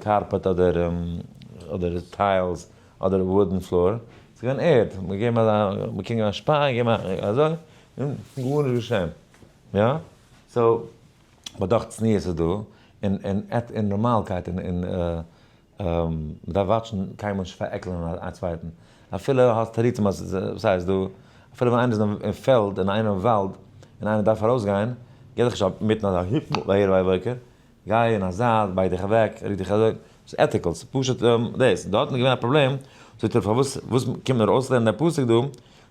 carpet אדער אדער tiles אדער wooden floor, ס'איז געווען ערד, מ'האט געגעבן אזא, מ'קען געבן א שפיי, געבן א אזוי, און גארנישט געשען, יא? So, but דאך צניעות איז דא, און און און נארמאלקייט און און מ'דארף וואטשן קיינמאל נישט פארעקלען א צווייטן, אפילו האסט תירוצים אז וואס הייסט דא, אפילו ווען איינער איז אין פעלד און איינער אין וואלד און איינער דארף ארויסגיין, גיב דיך נישט אפ מיטן אזא היפ ויהי בוקר, גיי אין א זייט, בייג דיך אוועק, רוק דיך אזוי, ס'איז ethical, ס'איז פשוט דאס, דארטן איז געווען א פראבלעם, זאגט ער פארוואס וואס קומט מיר אויסלערנען דער פסוק דא,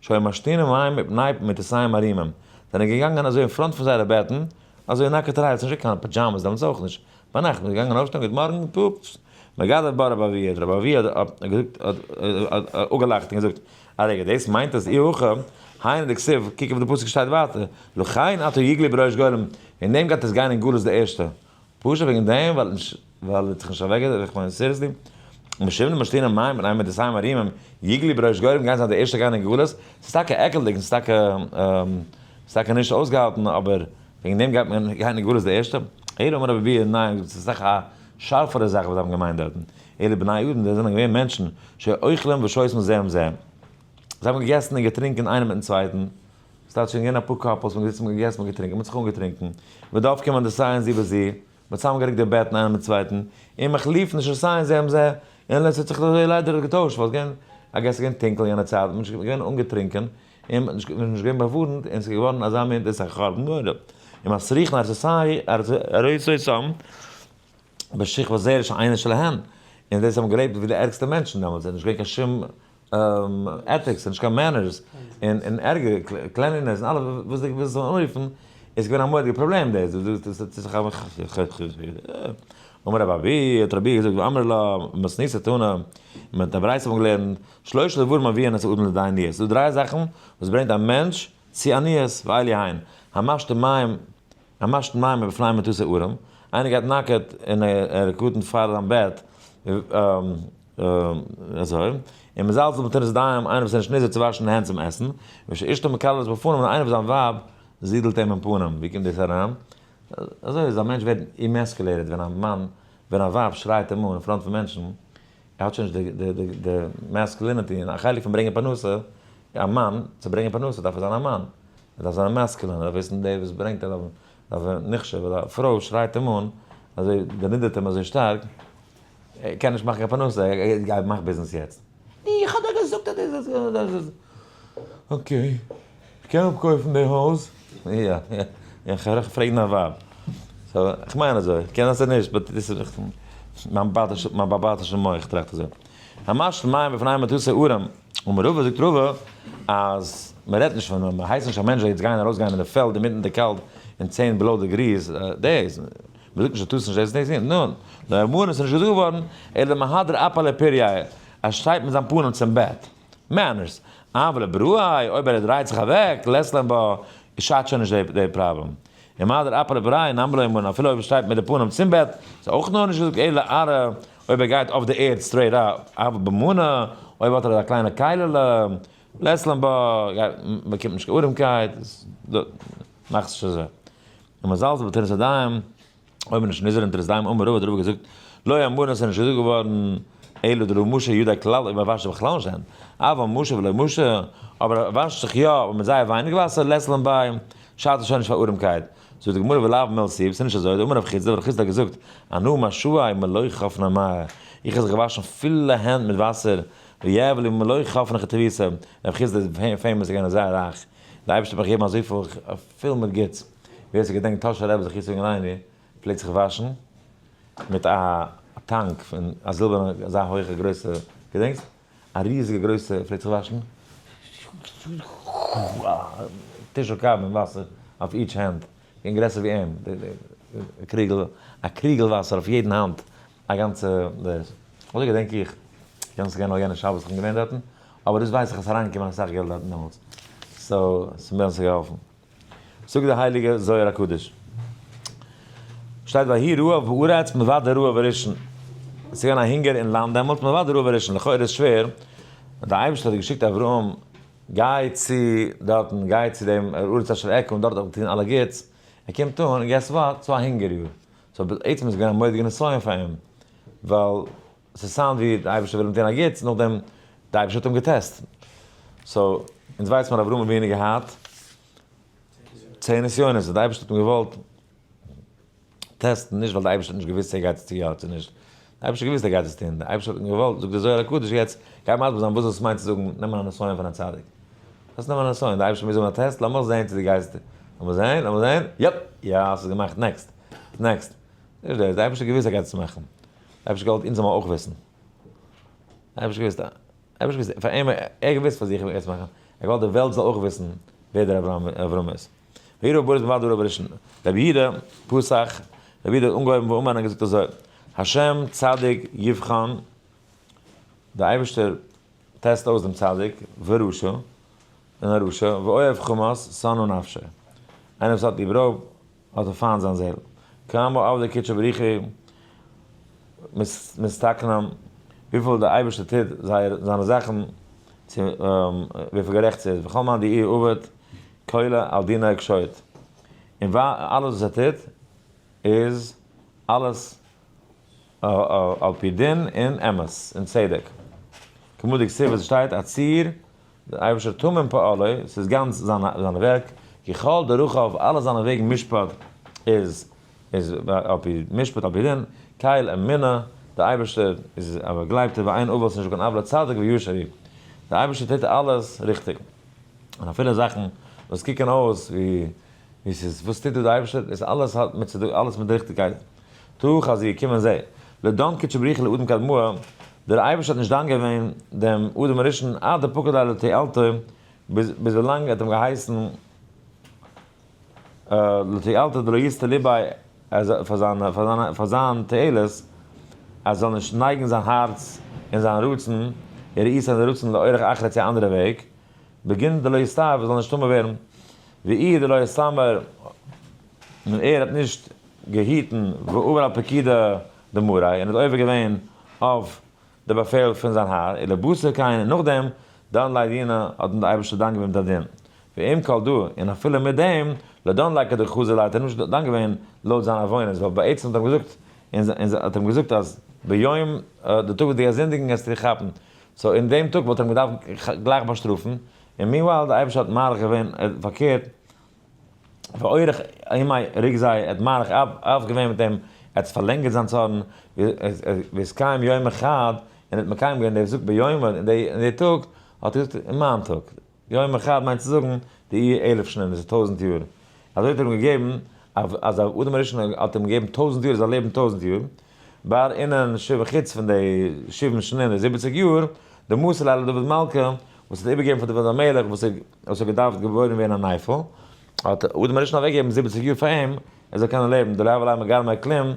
שהיו משתינים מים מפני מיטותיהם ערומים, זענען געגאנגען אזוי אין front פון זייערע בעטן, אזוי נאקעטערהייט, ס'איז נישט געווען קיין pajamas דעמאלטס אויך נישט, ביינאכט מ'איז געגאנגען אויפשטיין גוט מארגן, פופס, מגדף בה רבי אבהו, האט רבי אבהו האט געזאגט האט אפגעלאכט און געזאגט, א רגע, דאס מיינט אז אי הכי, היינו דכתיב, קוק אויף די פסוק שטייט ווייטער, לכן עתה יגלו בראש גולים, וועגן דעם גייט עס גיין אין גלות די ערשטע, פשוט וועגן דעם ווייל נישט ווייל ער האט זיך נישט אוועקגעזעצט, איך מיין seriously, משום דמשתינין מים מפני מיטותיהם ערומים, יגלו בראש גולים גייען זיין די ערשטע גיין אין גלות, ס'איז טאקע עקלדיג און ס'איז טאקע ס'איז טאקע נישט אויסגעהאלטן אבער וועגן דעם גייט מען גיין אין גלות די ערשטע? אלא אמר רבי אבהו, ניין, ס'איז אסאך א שארפערע זאך וואס זיי האבן געמיינט דארטן, אלו בני אדם, זיי זענען געווען מענטשן, שאוכלים ושותים זה עם זה, זיי האבן געגעסן און געטרינקען איינער מיטן צווייטן, ס'טייטש שוין געווען אפאר couples, מ'האט געזיצן מ'האט געגעסן מ'האט געטרינקען, מ'האט זיך אנגעטרינקען, ודופקים עמדותיהן זו בזו, מ'האט צוזאמגערוקט די בעטן איינער מיטן צווייטן, און מחליפין נשותיהן זה עם זה, און עס האט זיך אזוי ליידער געטוישט, ווייל ס'געווען, I guess ס'געווען טונקל יענע צייט, מ'איז געווען אנגעטרינקען, און מ'איז נישט געווען באווארנט, און ס'איז געווארן אזא מין, דאס איז א חורבן נורא. און מסריחין ערותיהם בשכבת זרע שאינה שלהן, און דאס האבן געלעבט ווי די ערגסטע מענטשן דעמאלטס, ס'איז נישט געווען קיין שום ethics, נישט קיין manners, און ערגער, cleanliness, און אלע וואס דו ווילסט אנרופן, איז געווען א מורא'דיגע פראבלעם דאס, אמר רבי אבהו, האט רבי געזאגט, ואמרי לה, מתניתא תנא, מיט א ברייתא האט מען געלערנט, שלושה דברים מביאין את האדם לידי עניות, ס'דא דריי זאכן וואס ברענגט א מענטש צו עניות, ואלו הן, המשתה מים, המשתין מים מבפני מטתו ערום, איינער גייט נאקעט און ער קטנ'ט פאר זיין בעט, אזוי, און מזלזל בנטילת ידיים, איינער וואס איז נישט נזהר צו וואשן די הענט צום עסן, ושאשתו מקללת בפניו, און איינער וואס זיין ווייב זידלט אים אין פנים, ווי קומט דאס אריין? אזוי איז א מענטש ווערט emasculated ווען א מאן, ווען א ווייב שרייט אים אן אין front פון מענטשן, ער האט שוין נישט די masculinity, און א חלק פון ברענגען פרנסה, א מאן, צו ברענגען פרנסה דארף ער זיין א מאן, ער דארף זיין א masculine, ער דארף וויסן דער וואס ברענגט ער דארף זיין נחשב, ווייל א פרוי שרייט אים אן, אזוי דערנידערט אים אזוי שטארק, ער קען נישט מאכן קיין פרנסה, גיי מאך ביזנעס יעצט. איך האב דיר געזאגט אז דאס איז. Okay, איך קען אפקויפן די הויז? יא, יא, איך פרעג דיין ווייב. So, איך מיין אזוי, קען זיין ס'איז נישט, but דאס איז מיין באבאטישע מח טראכט אזוי. המשתין מים בפני מטתו ערום, אמר רבא זאגט רבא אז מ'רעדט נישט פון, מ'הייסט נישט א מענטש זאל יעצט גיין ארויסגיין אין די פעלד אינמיטן די קאלט אין 10 below degrees, דאס, מ'זאגט נישט אז טארסט נישט דאס דאס, נו, לא אמרן עס איז נישט געזאגט געווארן, אלא מהדר אפיה לפורייהו, ער שטייט מיט זיין פנים צום בעט. Manners. אבל לבראי, אויב ער דרייט זיך אוועק, לית לן בה. שאדט שוין נישט די פראבלעם. און מה דער אפעלע בריי און אמבלע אמונה אפילו אויב ער שטייט מיט די פנים צום בעט איז אויך נאר נישט געזאגט אלא ארע אויב ער גייט אויף די ערד straight up, אבל במנה אויב האט ער אזא קליינע קיילעלע לית לן בה באקומט נישט קיין ארעמקייט מאכט זיך אזוי. און מזלזל בתורת הדיים אויב נישט נזהר אין תורת דיים אמר רבא האט רבא געזאגט לא אמרן עס איז נישט געזאגט געווארן אלא דלא משה ידי כלל אויב ער וואשט זיך בכלל נישט די הענט אבל משה ולא משה אבער ער וואשט זיך יא אבער מיט זייער ווייניג וואסער לית לן ביה שאדט עס שוין נישט פאר ארעמקייט. זאגט די גמרא ולאו מילתא היא, ס'איז נישט אזוי, דאמר רב חסדא, רב חסדא האט געזאגט, אנא משאי מלא חפני מיא, איך האב זיך געוואשן פילע הענט מיט וואסער, ויהב לי מלא חפני חטיביתא, רב חסדא איז famous געווען זייער רייך, דער אייבערשטער האט מיך געגעבן אזויפיל, פיל מיט גוטס, ווער ס'געדענקט טאהשער רבי זכותו יגן עלינו, פלעגט זיך וואשן מיט א טאנק פון א זילבערנע אזא הויכע גרויסע, געדענקסט? א ריזיגע גרויסע פלעגט זיך וואשן תשעה קבין וואסער אויף each hand, געווען גרעסער ווי אים, א קריגל, א קריגל וואסער אויף יעדן האנט, א גאנצע דאס, אזוי געדענק איך, קען זיך געווען נאר יענע שבת איך בין געווען דארטן, אבער דאס ווייס איך אז ס'איז אריינגעקומען אסאך געלט דארטן דעמאלטס, so ס'איז מיר געהאלפן. זאגט דער הייליגער זוהר הקדוש, שטייט ויהי רעב בארץ מלבד הרעב הראשון, עס איז געווען א הונגער אין לאנד דעמאלט מלבד הרעב הראשון, לכאורה איז שווער, דער אייבערשטער האט געשיקט אברהם גיי צו דארטן, גיי צו דעם ארץ אשר אכה און דארט וועל איך טון אלע גוטס, ער קומט אן און guess what, ס'איז א הונגער יאר, so בעצם איז געווען א מורא'דיגע נסיון פאר אים, ווייל ס' sound ווי די אייבערשטער וויל אים טון א גוטס, נאכדעם די אייבערשטער האט אים געטעסט. so, אונז ווייסט מען אברהם אבינו געהאט 10 נסיונות, די אייבערשטער האט אים געוואלט טעסטן, נישט ווייל די אייבערשטער האט נישט געוואוסט צו ער גייט עס טון יא צו נישט, די אייבערשטער האט געוואוסט ער גייט עס טון, די אייבערשטער האט אים געוואלט, זאגט דער זוהר הקדוש יעצט, גיי מסביר זיין וואס דאס מיינט צו זאגן נעמען א נסיון פון א צדיק. וואס נעמען א נסיון? די אייבערשטער מוז האבן א טעסט, לאמיר זען צו דו גייסט, לאמיר זען, לאמיר זען, יאפ, יא, ס'איז געמאכט, next, next. נישט דאס, די אייבערשטער האט געוואוסט ער גייט עס מאכן. די אייבערשטער געוואלט אונז זאל מען אויך וויסן. די אייבערשטער געוואוסט, אייבערשטער געוואוסט, פאר אים, ער געוואוסט פאר זיך ווער עס מאכן. ער געוואלט די וועלט זאל אויך וויסן ווער דער אברהם אברהם איז. ויהי ר' בוריס בן דוד ראשון. רבי יהודה פתח, רבי יהודה האט אנגעהויבן ואמר און געזאגט אזוי, השם צדיק יבחן, דער אייבערשטער טעסט אויס דעם צדיק, ורשע, און א רשע, ואוהב חמס, שנא נפשו. איינער וואס האט ליב רויב, האט ער פיינט זיין זעהל. כמה עבדי קודשא בריך הוא מתתקנן, וויפיל דער אייבערשטער טוט זייער זיינע זאכן, צו וויפיל גערעכט ס'איז, וכל מאן דאיהו עביד כולא על דינא קשוט, און אלעס וואס ער טוט איז אלעס על פי דין און אמת און צדק. כמה דכתיב וואס שטייט הצור דער אייבערשטער תמים פעלו, ס'איז גאנץ זיינע ווערק, כי כל דרכיו, אלע זיינע וועגן משפט איז איז על פי משפט על פי דין, קל אמונה, דער אייבערשטער איז א באגלייבטער ואין עול ס'איז נישטא קיין עוולה צדיק וישר הוא, דער אייבערשטער טוט אלעס ריכטיג, און אפילו זאכן וואס קוקן אויס ווי ווי ס'איז וואס טוט דא דער אייבערשטער, איז אלעס האט מיט צדקה אלעס מיט ריכטיגקייט. תא חזי קום און זע. לא דן קודשא בריך הוא לאדם קדמאה, דער אייבערשטער האט נישט דן געווען דעם אדם הראשון עד דפקיד ליה לתועלתו, ביז ביז ווילאנג ער האט אים געהייסן לתועלתו דלא יסטי ליביה פאר זיין פאר זיין פאר זיין תועלת, אז ער זאל נישט נייגן זיין הארץ און זיין רצון, וראית זיין רצון לאורח אחרא צו א אנדערע וועג, בגין דלא יסתאב ער זאל נישט טמא ווערן, ואיהו דלא סמר און ער האט נישט געהיטן ועבר על פקידה דמארי' און איז עובר געווען אויף די באפעל פון זיין האר, ולבסוף כן און נאכדעם דן ליה דינא האט אים דער אייבערשטער דן געווען מיט א דין, ועם כל דא און אפילו מיט דעם לא דן ליה כדחזי ליה האט ער נישט דן געווען לויט זיין עוונות, ווייל בעצם האט ער אים געזאגט און האט אים געזאגט אז ביום די טאג וואס דו גייסט זינדיגן גייסטו דיך כאפן, so אין דעם טאג וואלט ער אים געדארפט גלייך באשטראפן, און meanwhile דער אייבערשטער האט מאריך געווען פארקערט. ואורך ימי רגזי האט מאריך אף געווען מיט אים, ער האט פארלענגערט זיין צארן, והתקיים יום אחד, און האט מקיים געווען, דער זאגט ביום, אין די טאג, האט ער געזאגט אין מיין טאג, יום אחד מיינט צו זאגן, די אלף שנין, דאס איז 1000 יאר, אזוי האט ער אים געגעבן, אז אדם הראשון האט אים געגעבן 1000 יאר, ער זאל לעבן 1000 יאר, בר אינון שבעים חוץ פון די שבעים שנין, די 70 יאר, דמסר ליה לדוד מלכא, וואס האט איבערגעגעבן פאר דוד המלך, וואס האט געדארפט געבוירן ווערן א נייפל, האט אדם הראשון אוועקגעגעבן 70 יאר פאר אים, ער זאל קענען לעבן, דלא הוה ליה מגרמיה כלום,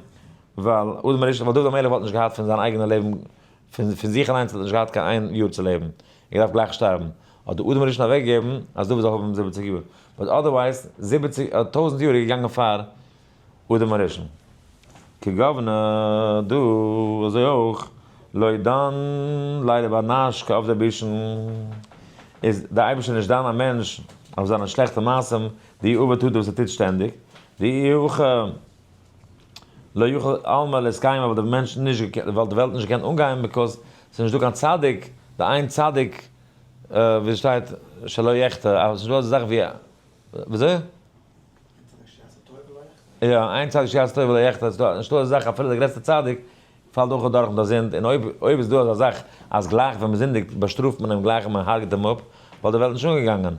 ווייל אדם הראשון, ווייל דוד המלך וואלט נישט געהאט פון זיין אייגענע לעבן, פון זיך אליינס האט ער נישט געהאט קיין איין יאר צו לעבן, ער געדארפט גלייך שטארבן. האט די אדם הראשון אוועקגעגעבן אז דוד זאל האבן 70 יאר, but otherwise 70, 1000 יאר איז געגאנגען פאר אדם הראשון. כגוונא דא, אזוי אויך, לא דן ליה לבר נש כעובדא בישין, איז דער אייבערשטער נישט דן א מענטש אויף זיינע שלעכטע מעשים, די עובד טוט וואס ער טוט שטענדיג, די אויך לא יוכל עלמא להתקיים וואלט דער מענטש נישט וואלט די וועלט נישט געקענט אנגיין because ס'איז נישט דא קיין צדיק, די איין צדיק ווי ס'שטייט שלא יחטא, אז ס'איז נישט דא אזא זאך ווי וויאזוי? יא, איין צדיק שיעשה טוב ולא יחטא, ס'איז נישטא אזא זאך אפילו דער גרעסטער צדיק פאלט אויך אדורך מיט א זינד, און אויב אויב איז דא אזא זאך אז גלייך ווען מ'זינדיגט באשטראפט מען אים גלייך און מ'הרג'ט אים אפ, וואלט די וועלט נישט אנגעגאנגען.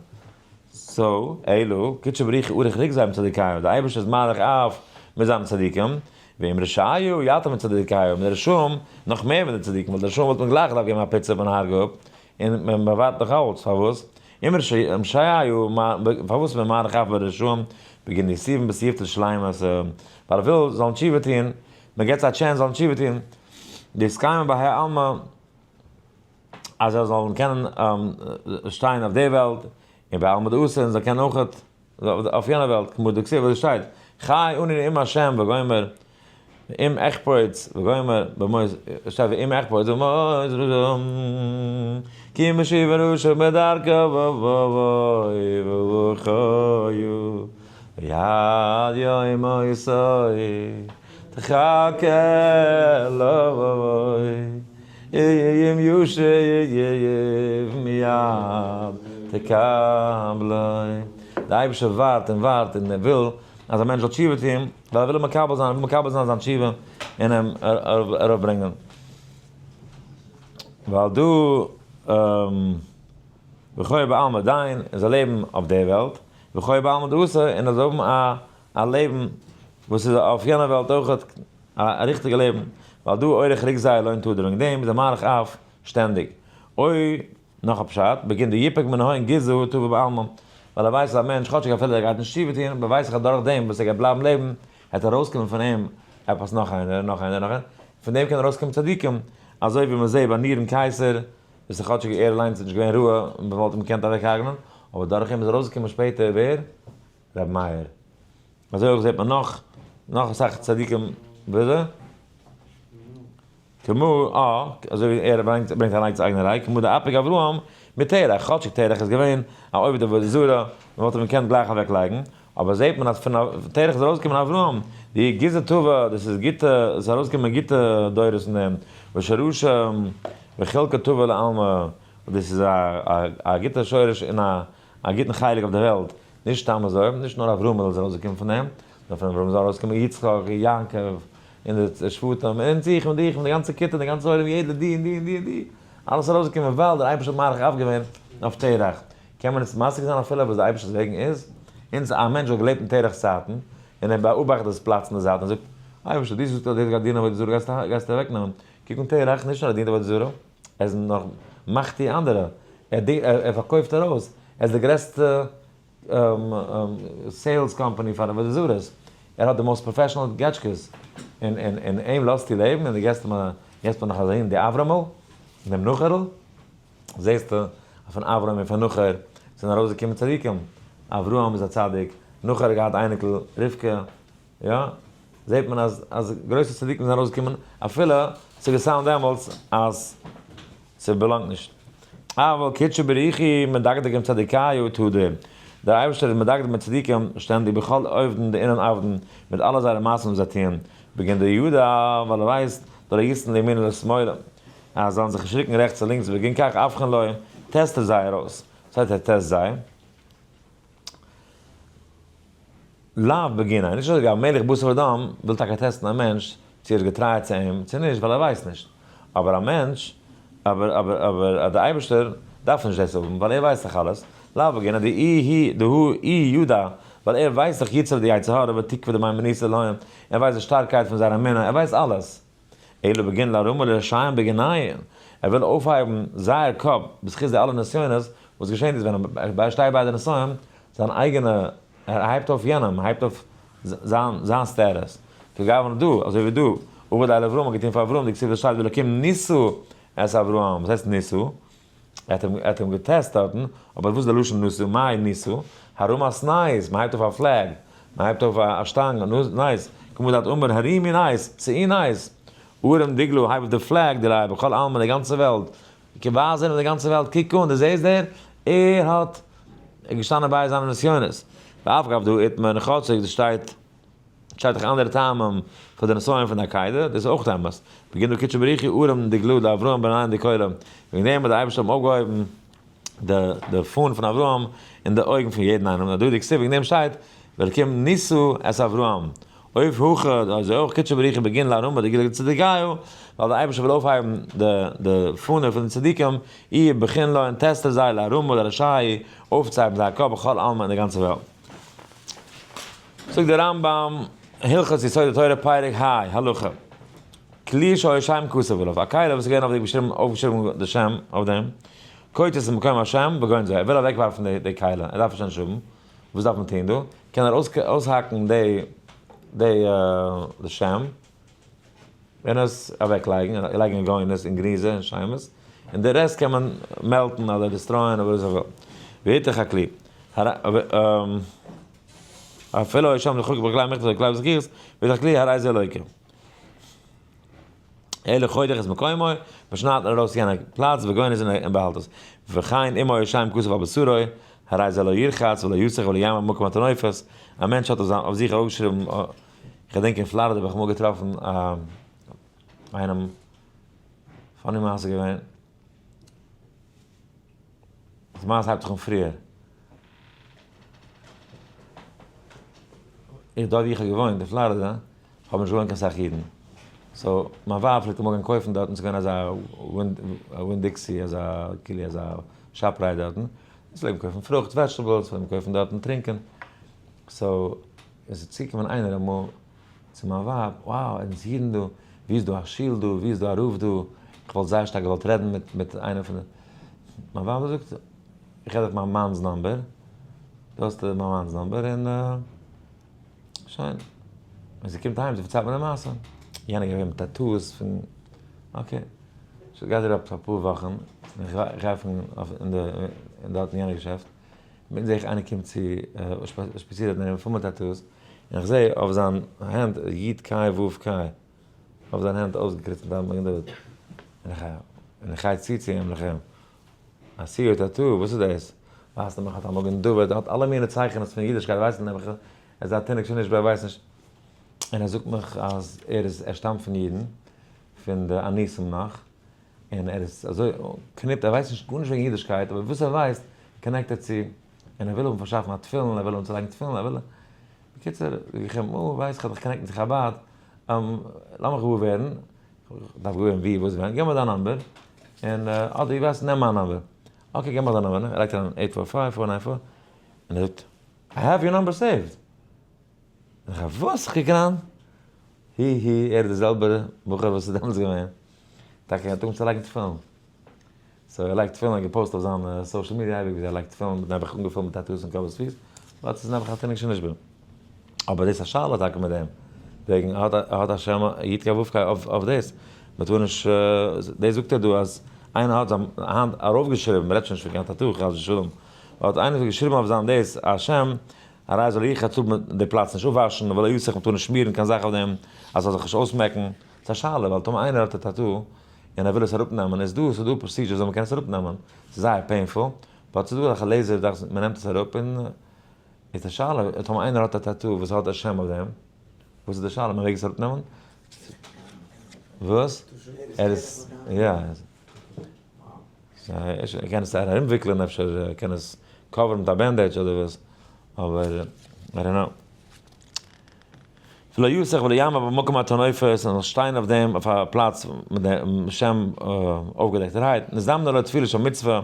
so, אלא, קודשא בריך הוא אריך רגזיה עם צדיקיו, דער אייבערשטער איז מאריך אף מיט זיינע צדיקים, ועם רשעיו יתר מצדיקיו, מיט די רשעים נאך מער ווי די צדיקים, ווייל די רשעים וואלט מען גלייך געדארפט געבן א פיצא און א הרגע אפ, און מען באווארט נאך אלץ, פארוואס? עם רשעיו, פארוואס איז מען מאריך אף ביי די רשעים, בגין דיתיבן בתיובתא דשלימות, ווייל ער וויל זאלן תשובה טון, מען געבט זיי א chance זאלן תשובה טון, דיתקיימו בהאי עלמא, אז זיי זאלן קענען שטיין אויף די וועלט, און בעלמא דאתי, און זיי קענען אויך אויף יענע וועלט, כמו דכתיב וואס שטייט, חי אני נאום השם וגומר, אם אחפוץ וגומר, במות, שטייט ואם אחפוץ במות רשעים, כי משיב הרשע מדרכו ואוי וחיו, ויד יום מותו תחכה לו. אם ישוב מיד תקבלו. דער אייבערשטער ווארט און ווארט און ער וויל אז א מענטש זאל תשובה טון, ווייל ער וויל אים מקבל זיין, ער וויל מקבל זיין זיין תשובה און אים ארויפברענגען. ווייל דא וחיי בעלמא דין, ער זאל לעבן אויף דער וועלט, וחיי בעלמא דאתי, און ער זאל האבן א לעבן וואס איז אויף יענער וועלט אויך א ריכטיגע לעבן, ווייל דא אורך רגזי לא תדור, וועגן דעם איז ער מאריך אף שטענדיג. אוי, נאך א פשט, בגין דיפק מנהון גזעו טובא בעלמא, ווייל ער ווייסט אז א מענטש, כאטשיג אפילו ער גייט נישט תשובה טון, אבער ווייס איך אז דורך דעם וואס ער גייט בלייבן לעבן, וועט ארויסקומען פון אים עפעס נאך איינער, און נאך איינער, און נאך איינער, פון דעם קען ארויסקומען צדיקים, אזוי ווי מען זעט ביי נירון קיסר, וואס איז כאטשיג ער אליינס איז נישט געווען ראוי, און מען וואלט אים געקענט אוועקהרג'נען, אבער דורך אים איז ארויסגעקומען שפעטער ווער? רבי מאיר. אזוי אויך זעט מען נאך נאך אסאך צדיקים וויאזוי? כמו א, אזוי ווי ער ברענגט ברענגט אליינס אייגענע ראי', כמו דאפיק אברהם מתרח, כאטשיג תרח איז געווען א עובד עבודה זרה, מען וואלט אים געקענט גלייך אוועק לייגן, אבער זעט מען אז פון תרח איז ארויסגעקומען אברהם, די גזע טבא, דאס איז גוטע, עס איז ארויסגעקומען גוטע דורות פון דעם, ושרשם וחלקא טבא לעלמא, דאס איז א א גוטע שורש און א א גוטן חלק אויף דער וועלט, נישט סתם אזוי, נישט נאר אברהם איז ארויסגעקומען פון דעם, נאר פון אברהם איז ארויסגעקומען יצחק און יעקב און די שבטים און זיך און דיך און די גאנצע כיתה און די גאנצע עולם יעדער די און די און די און די, אלעס איז ארויסגעקומען ווייל דער אייבערשטער האט מאריך אף געווען אויף תרח. קען מען עס משיג זיין אפילו וואס דער אייבערשטער'ס וועגן איז? אונז א מענטש וואלט געלעבט אין תרח'ס צייטן און ער באאבאכט דאס פלאץ אין די זייט און זאגט, אייבערשטער דו זאגסט אז דער גייט דינען עבודה זרה גייסטו אוועקנעמען, קוק אן תרח, נישט נאר ער דינט עבודה זרה, ער איז נאך מחטיא אנדערע, ער פארקויפט ארויס, ער איז די גרעסטע sales company פאר עבודה זרות, ער האט די most professional געטשקעס, און און אים לאזטו לעבן און דו געסט אים געסט אים נאך אזא הינט די אברהמ'ל און דעם נחור'ל, זעסטו אז פון אברהם און פון נחור זענען ארויסגעקומען צדיקים, אברהם איז א צדיק, נחור האט געהאט אייניקל רבקה, יא, זעט מען אז אז גרויסע צדיקים זענען ארויסגעקומען אפילו ס'איז גע sound דעמאלטס אז ס'באלאנגט נישט. אבל קודשא בריך הוא מדקדק עם צדיקיו תדיר, דער אייבערשטער איז מדקדק מיט צדיקים שטענדיג בכל עובדין דאינון עבדין, מיט אלע זייערע מעשים וואס זיי טוען, בגין דידע, ווייל ער ווייסט, דלא יסטון לימינא ולשמאלא, אז זיי זאלן זיך נישט רוקן רעכטס און לינקס, בגין כך אבחין לון, טעסט ער זיי ארויס. וואס הייסט ער טעסט זיי? לאו בגיניה, נישט אזוי ווי א מלך בשר ודם וויל טאקע טעסטן א מענטש צו ער איז געטריי צו אים צו נישט ווייל ער ווייסט נישט, אבער א מענטש, אבער אבער אבער דער אייבערשטער דארף נישט דאס האבן ווייל ער ווייסט דאך אלעס, לאו בגיניה דאיהו דהא איהו ידע, ווייל ער ווייסט דאך יצרא דיצר הרע ותקוה דמהימנותא דלהון, ער ווייסט די שטארקייט פון זייער אמונה, ער ווייסט אלעס. אלא בגין לארמא לרשעים בגיניהון, ער וויל אויפהייבן זייער קאפ בזכות די אלע נסיונות, וואס געשענט איז ווען ער שטייט ביי די נסיון, זיין אייגענע, ער הייבט אויף יענעם, הייבט אויף זיין זיין status, כגוונא דא, אזוי ווי דא, עבד ליה לאברהם האט געטון פאר אברהם, דכתיב עס שטייט ואלקים נסה את אברהם, וואס הייסט נסה? ער האט אים גע test דארטן, אבער וואס איז די לשון ניסו? מאי ניסו? הרמת נס, מען הייבט אויף א flag, מען הייבט אויף א שטאנג, נס, כמו דאת אמר הרימי נס, שאי נס, ארים דגלא, הייב אויף די flag, דיליה בכל עלמא די גאנצע וועלט, ווייז אין די גאנצע וועלט, קוק אן, דו זעסט דער? ער האט געשטאנען ביי זיינע נסיונות. ואף גב דא איתמר, כאטשיג דאס שטייט שטייט דאך אנדערע טעמים פאר די נסיון פון די עקידה, דאס איז אויך אמת. בגין דא קודשא בריך הוא ארם דגלא דאברהם בענין דכולם, וועגן דעם האט דער אייבערשטער אים אויפגעהויבן די די פאן פון אברהם אין די אויגן פון יעדן איינעם, און דא די כתיב וועגן דעם שטייט ואלקים ניסו את אברהם, אויף הכא אזוי אויך קודשא בריך הוא בגין לארמא דגלא דצדיקייא, ווייל דער אייבערשטער וויל אויפהייבן די די פאנער פון די צדיקים, איהו בחין לון און test ער זיי לארמא דרשעי, אויפצוהייבן זייער קאפ בכל עלמא אין די גאנצע וועלט. זאגט דער רמב ם, הלכות יסודי תורה פרק ה, הלכה, כלי שהיה שם כתוב עליו, א כלי וואס איז געווען אויף דעם געשריבן אויפגעשריבן די שם אויף דעם, קוצץ ממקום השם וגונזו, ער וויל אוועקווארפן די כלי, ער דארף עס שוין נישט האבן, וואס דארף מען טון דא? קען ער אויסהאקן די די שם, און עס אוועקלייגן, לייגן אין גונז אין גניזה און שמות, און די רעסט קען מען melt ן אדער destroy ען אדער וואס ער וויל. והיתך הכלי. אפילו היה שם מחוק בכלי מכתב וכלי וזכוכית, והיתך הכלי הרי זה לוקה. אלא חותך את מקומו, מ'שניידט ארויס יענע פלאץ וגונז און באהאלט עס. וכן אם היה שם כתוב על בשרו, הרי זה לא ירחץ ולא יסוך ולא יעמוד במקום הטנופת. א מענטש האט אויף זיך ארויפגעשריבן, כ'געדענק אין פלארידע האב איך אמאל געטראפן איינעם, funny מעשה געווען, די מעשה הייבט זיך אן פריער. איך דארט ווי איך האב געוואוינט אין פלארידע, האבן נישט געוואוינט קיין סאך אידן. so מיין ווייב פלעגט אמאל גיין קויפן דארטן, ס'איז געווען אזא Winn-Dixie, אזא כאילו אזא ShopRite דארטן. זי פלעגט קויפן פרוכט, vegetables, פלעגט מען קויפן דארטן טרינקען. so עס איז צוגעקומען איינער אמאל צו מיין ווייב, wow, ענק אידן דא, ווי איז דא א שול דא, ווי איז דא א רב דא, איך וואלט זייער שטארק געוואלט רעדן מיט מיט איינער פון די, מיין ווייב האט געזאגט, איך געב דיך מיין מאנ'ס number, דא האסטו מיין מאנ'ס number און שוין. ווען זי קומט אהיים זי פארציילט מיר די מעשה, יענער געווען מיט tattoos פון, okay, שוין גייט אריבער אפאר וואכן, און איך גיי פון אין די דארט אין יענע געשעפט, מיטן זעה איך איינער קומט צו שפאצירט נעבן פול מיט tattoos, און איך זעה אויף זיין הענט י' קיי ו' קיי, אויף זיין הענט אויסגעקריצט מיט א מגן דוד, און איך גיי צו צו אים און איך אים, I see your tattoo, וואס איז דאס? ווייזט ער מיך האט א מגן דוד, האט אלע מיני צייכענעס פון אידישקייט, ווייסט נעבעך, ער איז א תינוק שנשבה, ער ווייסט נישט, און ער זאגט מיך אז ער איז, ער שטאמט פון אידן, פון די אנוסים נאך, און ער איז אזוי קניפט, ער ווייסט נישט גארנישט וועגן אידישקייט, אבער וואס ער ווייסט connect ער צו, און ער וויל האבן פארשאפן א תפילין, ער וויל האבן צו לייגן תפילין, ער וויל, בקיצור, זאג איך אים, אה, ווייסט, כ'האב דיך connect ן צו חבד, לאמיך געוואר ווערן, כ'דארף געוואר ווערן ווי, וואס, ווען, גיב מיר דיין number, און אדער דו ווייסט, נעם מיין number. okay, גיב מיר דיין number, ער לייגט אריין eight four five, four nine four, און ער זאגט, I have your number saved. איך האב וואס? איך קוק אריין, הי הי, ער איז דער זעלבער בחור וואס איז דעמאלטס געווען, טאקע ער האט אנגעהויבן צו לייגן תפילין, so ער לייגט תפילין, ער האט גע post אויף זיין social media אייביג ווי ער לייגט תפילין, מיט נעבעך אנגעפילט מיט tattoos און קאווערס פיס, but ס'איז נעבעך א תינוק שנשבה. אבער דאס איז א שאלה טאקע מיט דעם, וועגן האט האט א שם י' קיי ו' קיי אויף דאס, מען טאר נישט, דאס זאגט ער דא אז איינער האט זיין האנט ארויפגעשריבן, מען רעדט שוין נישט פון קיין tattoo חס ושלום, האט איינער געשריבן אויף זיין דאס א שם הרי זה לא ירחץ טאר מען די פלאץ נישט אפוואשן, ולא יסוך מען טאר נישט שמירן קיין זאך אויף דעם אז ס'זאל זיך נישט אויסמעקן, ס'איז א שאלה ווייל טאמער איינער האט א tattoo און ער וויל עס אראפנעמען איז דא ס'איז דא procedures ווי מ'קען עס אראפנעמען, ס'איז זייער painful but ס'איז דא אזעלכע laser זאכן מ'נעמט עס אראפ און איז די שאלה טאמער איינער האט א tattoo וואס האט א שם אויף דעם וואס איז די שאלה מ'מעג עס אראפנעמען? וואס? ער איז יא. ער קען עס ארומוויקלען אפשר ער קען עס cover ן מיט א bandage אדער וואס, אבער I don't know. ולא יסוך ולא יעמוד במקום הטנופת, און זאל שטיין אויף דעם אויף א פלאץ מיט דעם שם אויפגעדעקטערהייט, נזדמנה לו טבילה של מצוה,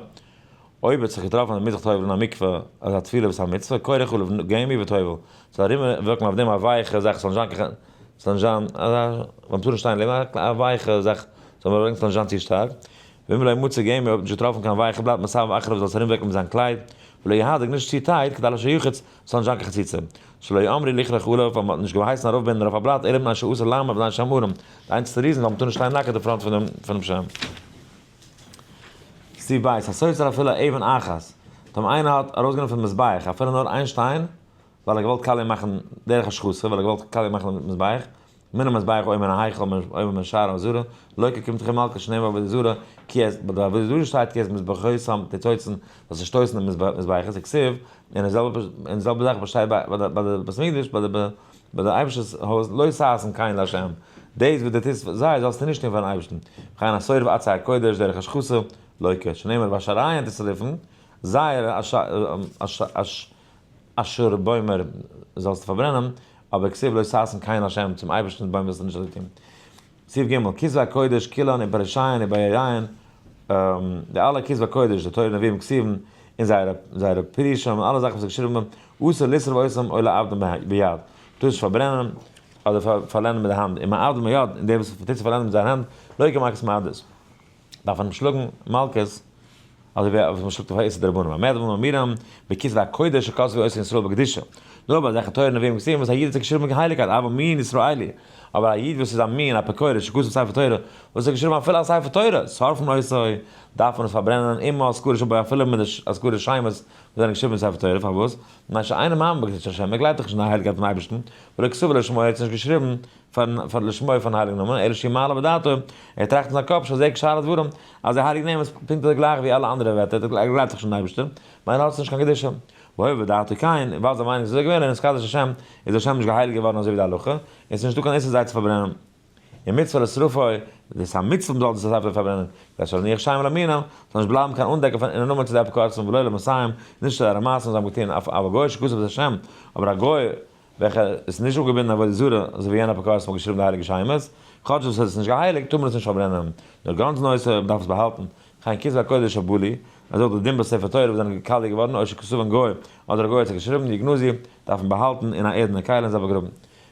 אויב האט זיך געטראפן אז מ'מוז זיך טובל'ן אין א מקווה, אזא טבילה וואס איז א מצוה, כורך עליו גמי וטובל, זאל ארומוויקלען אויף דעם א ווייכע זאך, ס'זאל נישט זיין ס'זאל נישט זיין אזא, ווייל מ'טאר נישט שטיין לעבן א ווייכע זאך, זאל מען ברענגען ס'זאל נישט זיין צו שטארק. ואם לא מצא גמי, אויב האט נישט געטראפן קיין ווייכע בלאט מסבב אחריו זאל עס ארומוויקלען מיט זיין קלייד, ולא יהדק נישט צו tight, כדי לא שיחוץ, ס'זאל נישט זיין קיין חציצה. שלא אמרו לכרוך עליו, ווייל מ'האט נישט געהייסן ארויפבינדן אויף א בלאט, אלא מפני שאסור לעמוד בפני שם ערום, די איינציגסטע reason ווייל מ'טאר נישט שטיין נאקעט אין front פונעם שם. סעיף ב', הסותר אפילו אבן אחת, טאמער איינער האט ארויסגענומען פון מזבח אפילו נאר איין שטיין, ווייל ער האט געוואלט קאליע מאכן דרך השחתה, ווייל ער האט געוואלט קאליע מאכן דעם מזבח, מן המזבח או מן ההיכל או מן שער העזרה, לוקה קומט זיך אים מלקות שנאמר בעבודה זרה, כי את, ביי די עבודה זרה שטייט כי את מזבחותם תצוצן, זאלסט נישט שטויסן די מזבחות, וכתיב, און די זעלבע און די זעלבע זאך שטייט ביי די בית המקדש, ביי די ביי די אייבערשטער'ס הויז, לא תעשון כן לה', דאס וואס דו טוסט פאר זיי זאלסטו נישט טון פאר'ן אייבערשטן, וכן השורף עצי הקודש דרך השחתה, לוקה, שנאמר ואשריהן תשרפון, זייער אשר בוימער זאלסטו פארברענען, אבער כתיב לא תעשון כן לה', צום אייבערשטנ'ס בוים זאלסטו נישט אזוי טון. סעיף ג', כתבי הקודש כולן ופרשיהן ובאריהן, די אלע כתבי הקודש, די תורה נביאים כתובים, און זייערע זייערע פירושים, און אלע זאכן וואס איז געשריבן, אסור לשרוף אותם או לאבדם ביד, טאר נישט פארברענען אדער פארלענדן מיט די האנט, און מאבדם ביד, און דער וואס טוט עס פארלענדן מיט זיין האנט, לוקה מכת מרדות. דארף מען אים שלאגן מלקות, אזוי ווי וואס מען שלאגט אויף א איסור דרבנן, במה דברים אמורים, בכתבי הקודש שכתבו אותן ישראל בקדושה. נאר ביי אזעלכע תורה נביאים כתובים וואס א איד האט זיי געשריבן מיט הייליגקייט, אבל מין ישראלי, אבער א איד וואס איז א מין אפיקורס שכתב ספר תורה, וואס האט געשריבן אפילו א ספר תורה, שורפין אותו, דארף מען עס פארברענען עם האזכרות שבו אפילו מיט די אזכרות שמות וואס זענען געשריבן אין ספר תורה, פארוואס? מפני שאינו מאמין בקדושת השם, ער גלייבט דאך נישט אין די הייליגקייט פון אייבערשטן, ולא כתבו לשמו, ער האט עס נישט געשריבן פארן לשמו פארן הייליגן נאמען, אלא שהוא מעלה בדעתו, ער טראכט אין זיין קאפ שזה כשאר הדברים, אז די הייליגע נעמען איז פונקט אזוי גלייך ווי אלע אנדערע ווערטער, ער גלייבט זיך נישט אין אייבערשטער, ממילא האט עס נישט קיין קדושה. והיה בדעתו כן, און ווייל זיין מיינונג איז אזוי געווען, לא נתקדש השם, איז השם נישט געהייליגט געווארן אזוי ווי די הלכה, און עס איז נישטא קיין איסור זיי צו פארברענען. און מצוה לשרפו, דאס איז א מצוה מ'זאל דאס ספר פארברענען, כדי שלא יניח שם למינים, ס'זאל נישט בלייבן קיין אנדענק אויף און א נאמען צו די אפיקורסים ולא למעשיהם, נישט צו זייערע מעשים וואס זיי האבן געטון, אף אבל גוי שכתב את השם, אבער א גוי וועלכער איז נישט אפגעבינדן עבודה זרה, אזוי ווי יענע אפיקורסים האבן געשריבן די הייליגע שמות, כאטש וואס עס איז נישט געהייליגט טאר מען עס נישט פארברענען, נאר גאנץ נושא, מ'דארף עס באהאלטן, וכן כתבי הקודש שבלו, אזוי אויך די דין בספר תורה וואס זענען געקאליע געווארן או שכתבן גוי, אדער א גוי האט זיי געשריבן, יגנזו, דארף מען באהאלטן אין א ערדענע כלי און זיי באגראבן.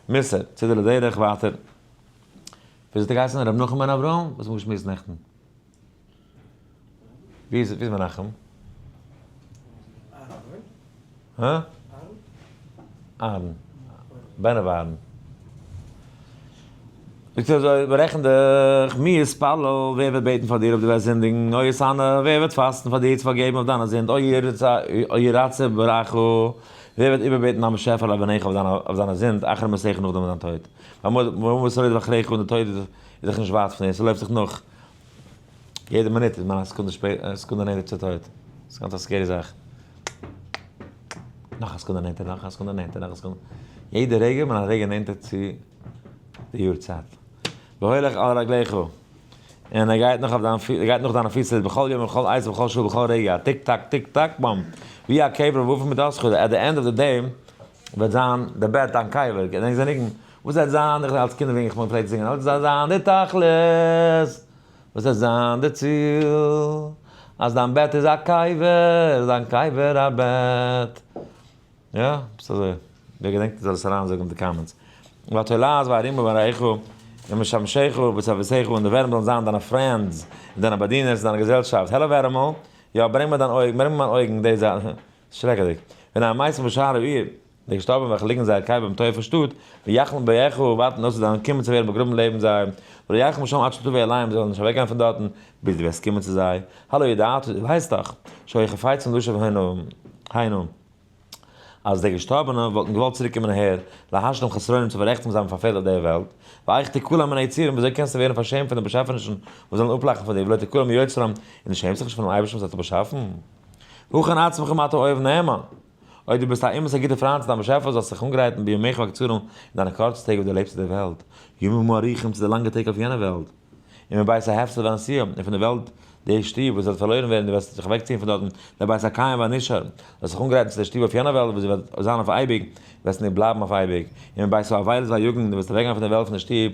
מוסר, צידה לדרך, ווייטער. וויאזוי האט ער געהייסן? ר' נחום בן אברהם? וואס האט מען געשמועסט נעכטן? ווי איז מנחם? הא? אהרן. בן ר' אהרן. זאגט ער אזוי, בארעכן דיך, מי יתפלל, ווער וועט בעטן פאר דיר אויב דו וועסט זינדיגן, או יתענה, ווער וועט פאסטן פאר דיר צו פארגעבן אויף דיינע זינד, או ירצה ברכו, ווער וועט איבערבעטן דיין באשעפער על עווניך אויף דיינע זינד, אחרי מותך נאכדעם דיין טויט. והמות רודף אחריך און די טויט איז דיך נישט ווייט פון דיר, ס'לויפט דיך נאך. יעדע מינוט איז מען א סעקונדע שפעטער, א סעקונדע נענטער צו טויט. ס'איז גאנץ א scary זאך. נאך א סעקונדע נענטער, נאך א סעקונדע נענטער, נאך א סעקונדע. יעדע רגע איז מען א רגע נענטער צו די יארצייט. והולך על רגליך. און ער גייט נאך אויף דיין פי, ער גייט נאך דיינע פיס בכל יום ובכל עת ובכל שעה ובכל רגע. tick tock, tick tock, bam. ווי א קבר ווארפן מיט אסכו. at the end of the day וועט זיין די בעט דיין קבר. געדענקסט די ניגון? וואס וועט זיין, איך אלס קינד ווען איך פלעג זינגען, וואס וועט זיין די תכלית, וואס וועט זיין די ציל, אז דיין בעט איז א קבר, דיין קבר א בעט. יא, עפעס אזוי. ווער געדענקט זאל עס אריין זאגן אין די comments. והתולעת והרימה ברעך, ומשמשך ובסביבתך, און די ווערים זאלן זיין דיינע friends, און דיינע באדינערס, און דיינע געזעלשאפט. העלא ווערעמל, יא, ברענג מיר דיין אויג, ברענג מיר מיין אויגן, די זאך. שרעקעדיג. והנה המתים בשער העיר. די געשטארבענע וועלכע ליגן זייער קבר ביים טויער פון שטאט, ויחלום בואך, ווארטן אויס צו דיין קומען צו ווערן באגראבן לעבן זיי, ולא ילכו משם עד שתבוא אליהם, זיי וועלן נישט אוועקגיין פון דארטן, ביז דו וועסט קומען צו זיי. הלא ידעת, דו ווייסט דאך, שהיו חפצים לשוב הנה, אז די געשטארבענע וואלטן געוואלט צוריקקומען אהער, להשלים חסרונם צו פאררעכטן וואס זיי האבן פארפעלט אויף דער וועלט, ואיך תכלם מן היצורים, וויאזוי קענסטו ווערן פארשעמט פון די באשעפענישן וואס זאלן אפלאכן פון דיר, ולא תכלם מיוצרם, און דו שעמסט זיך נישט פונעם אייבערשטן וואס האט דיך באשאפן? והכן עצמך אם אתה אוהב נאמן. אויב דו ביסט א אמת א גוטער פריינט צו דיין באשעפער זאלסט זיך אנגרייטן בימיך הקצרים אין דיינע קורצע טעג וואס דו לעבסט אויף דער וועלט, ימים הארוכים צו די לאנגע טעג אויף יענער וועלט, און מבית ההפסד והנסיעה, און פון די וועלט, די שטוב וואס וועט פארלוירן ווערן, דו וועסט זיך אוועקציען פון דארטן, לבית הקיים והנשאר, זאלסט זיך אנגרייטן צו דער שטוב אויף יענער וועלט וואס זי וועט זיין אויף אייביג, וועסט ניט בלייבן אויף אייביג, און מבית האבילות והיגון, דו וועסט אוועקגיין פון דער וועלט פון דער שטוב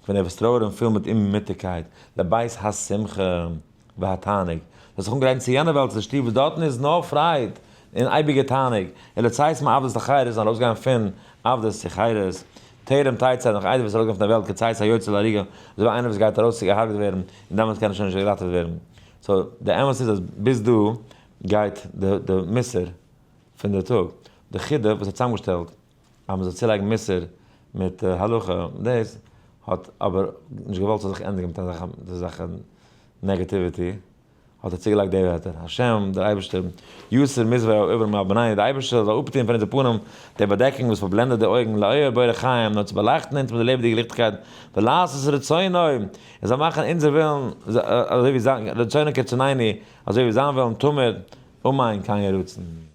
פון דער וואס טרויערן פול מיט אוממוטיגקייט, לבית השמחה. והתענוג, זאלסט זיך אנגרייטן צו יענע וועלט, צו די שטוב וואס דארטן איז נאר פרייד און אייביגע תענוג, און לצאת מעבדות לחירות, און ארויסגיין פון עבדות צו חירות, טרם תצא, נאך איידער וועסט ארויסגיין פון דער וועלט, כצאת היוצא להריגה, אזוי ווי איינער וואס גייט ארויס צו געהארגעט ווערן, און דעמאלטס קען ער שוין נישט געראטעוועט ווערן. so, די אמת איז אז ביז דא גייט די מוסר פון די טאג. די חידה וואס האט צוזאמגעשטעלט אז מ'זאל צולייגן מוסר מיט הלכה, דאס האט אבער נישט געוואלט ס'זאל זיך ענדיגן מיט אזעלכע negativity, האט ער צוגעלייגט די ווערטער, השם, דער אייבערשטער, יסיר מסווה העובר מעל בנינו, דער אייבערשטער זאל אפטון פון אונזער פנים די באדעקונג וואס פארבלענדעט די אויגן, לאור בורא חיים, נאר צו באלייכטן אונז מיט די לעבעדיגע ליכטיגקייט, ולעשות רצונו, ער זאל מאכן אונזער ווילן, אזוי ווי זיין, רצונו כרצונינו, אזוי ווי זיין ווילן, תמיד, אמן כן יהי רצון.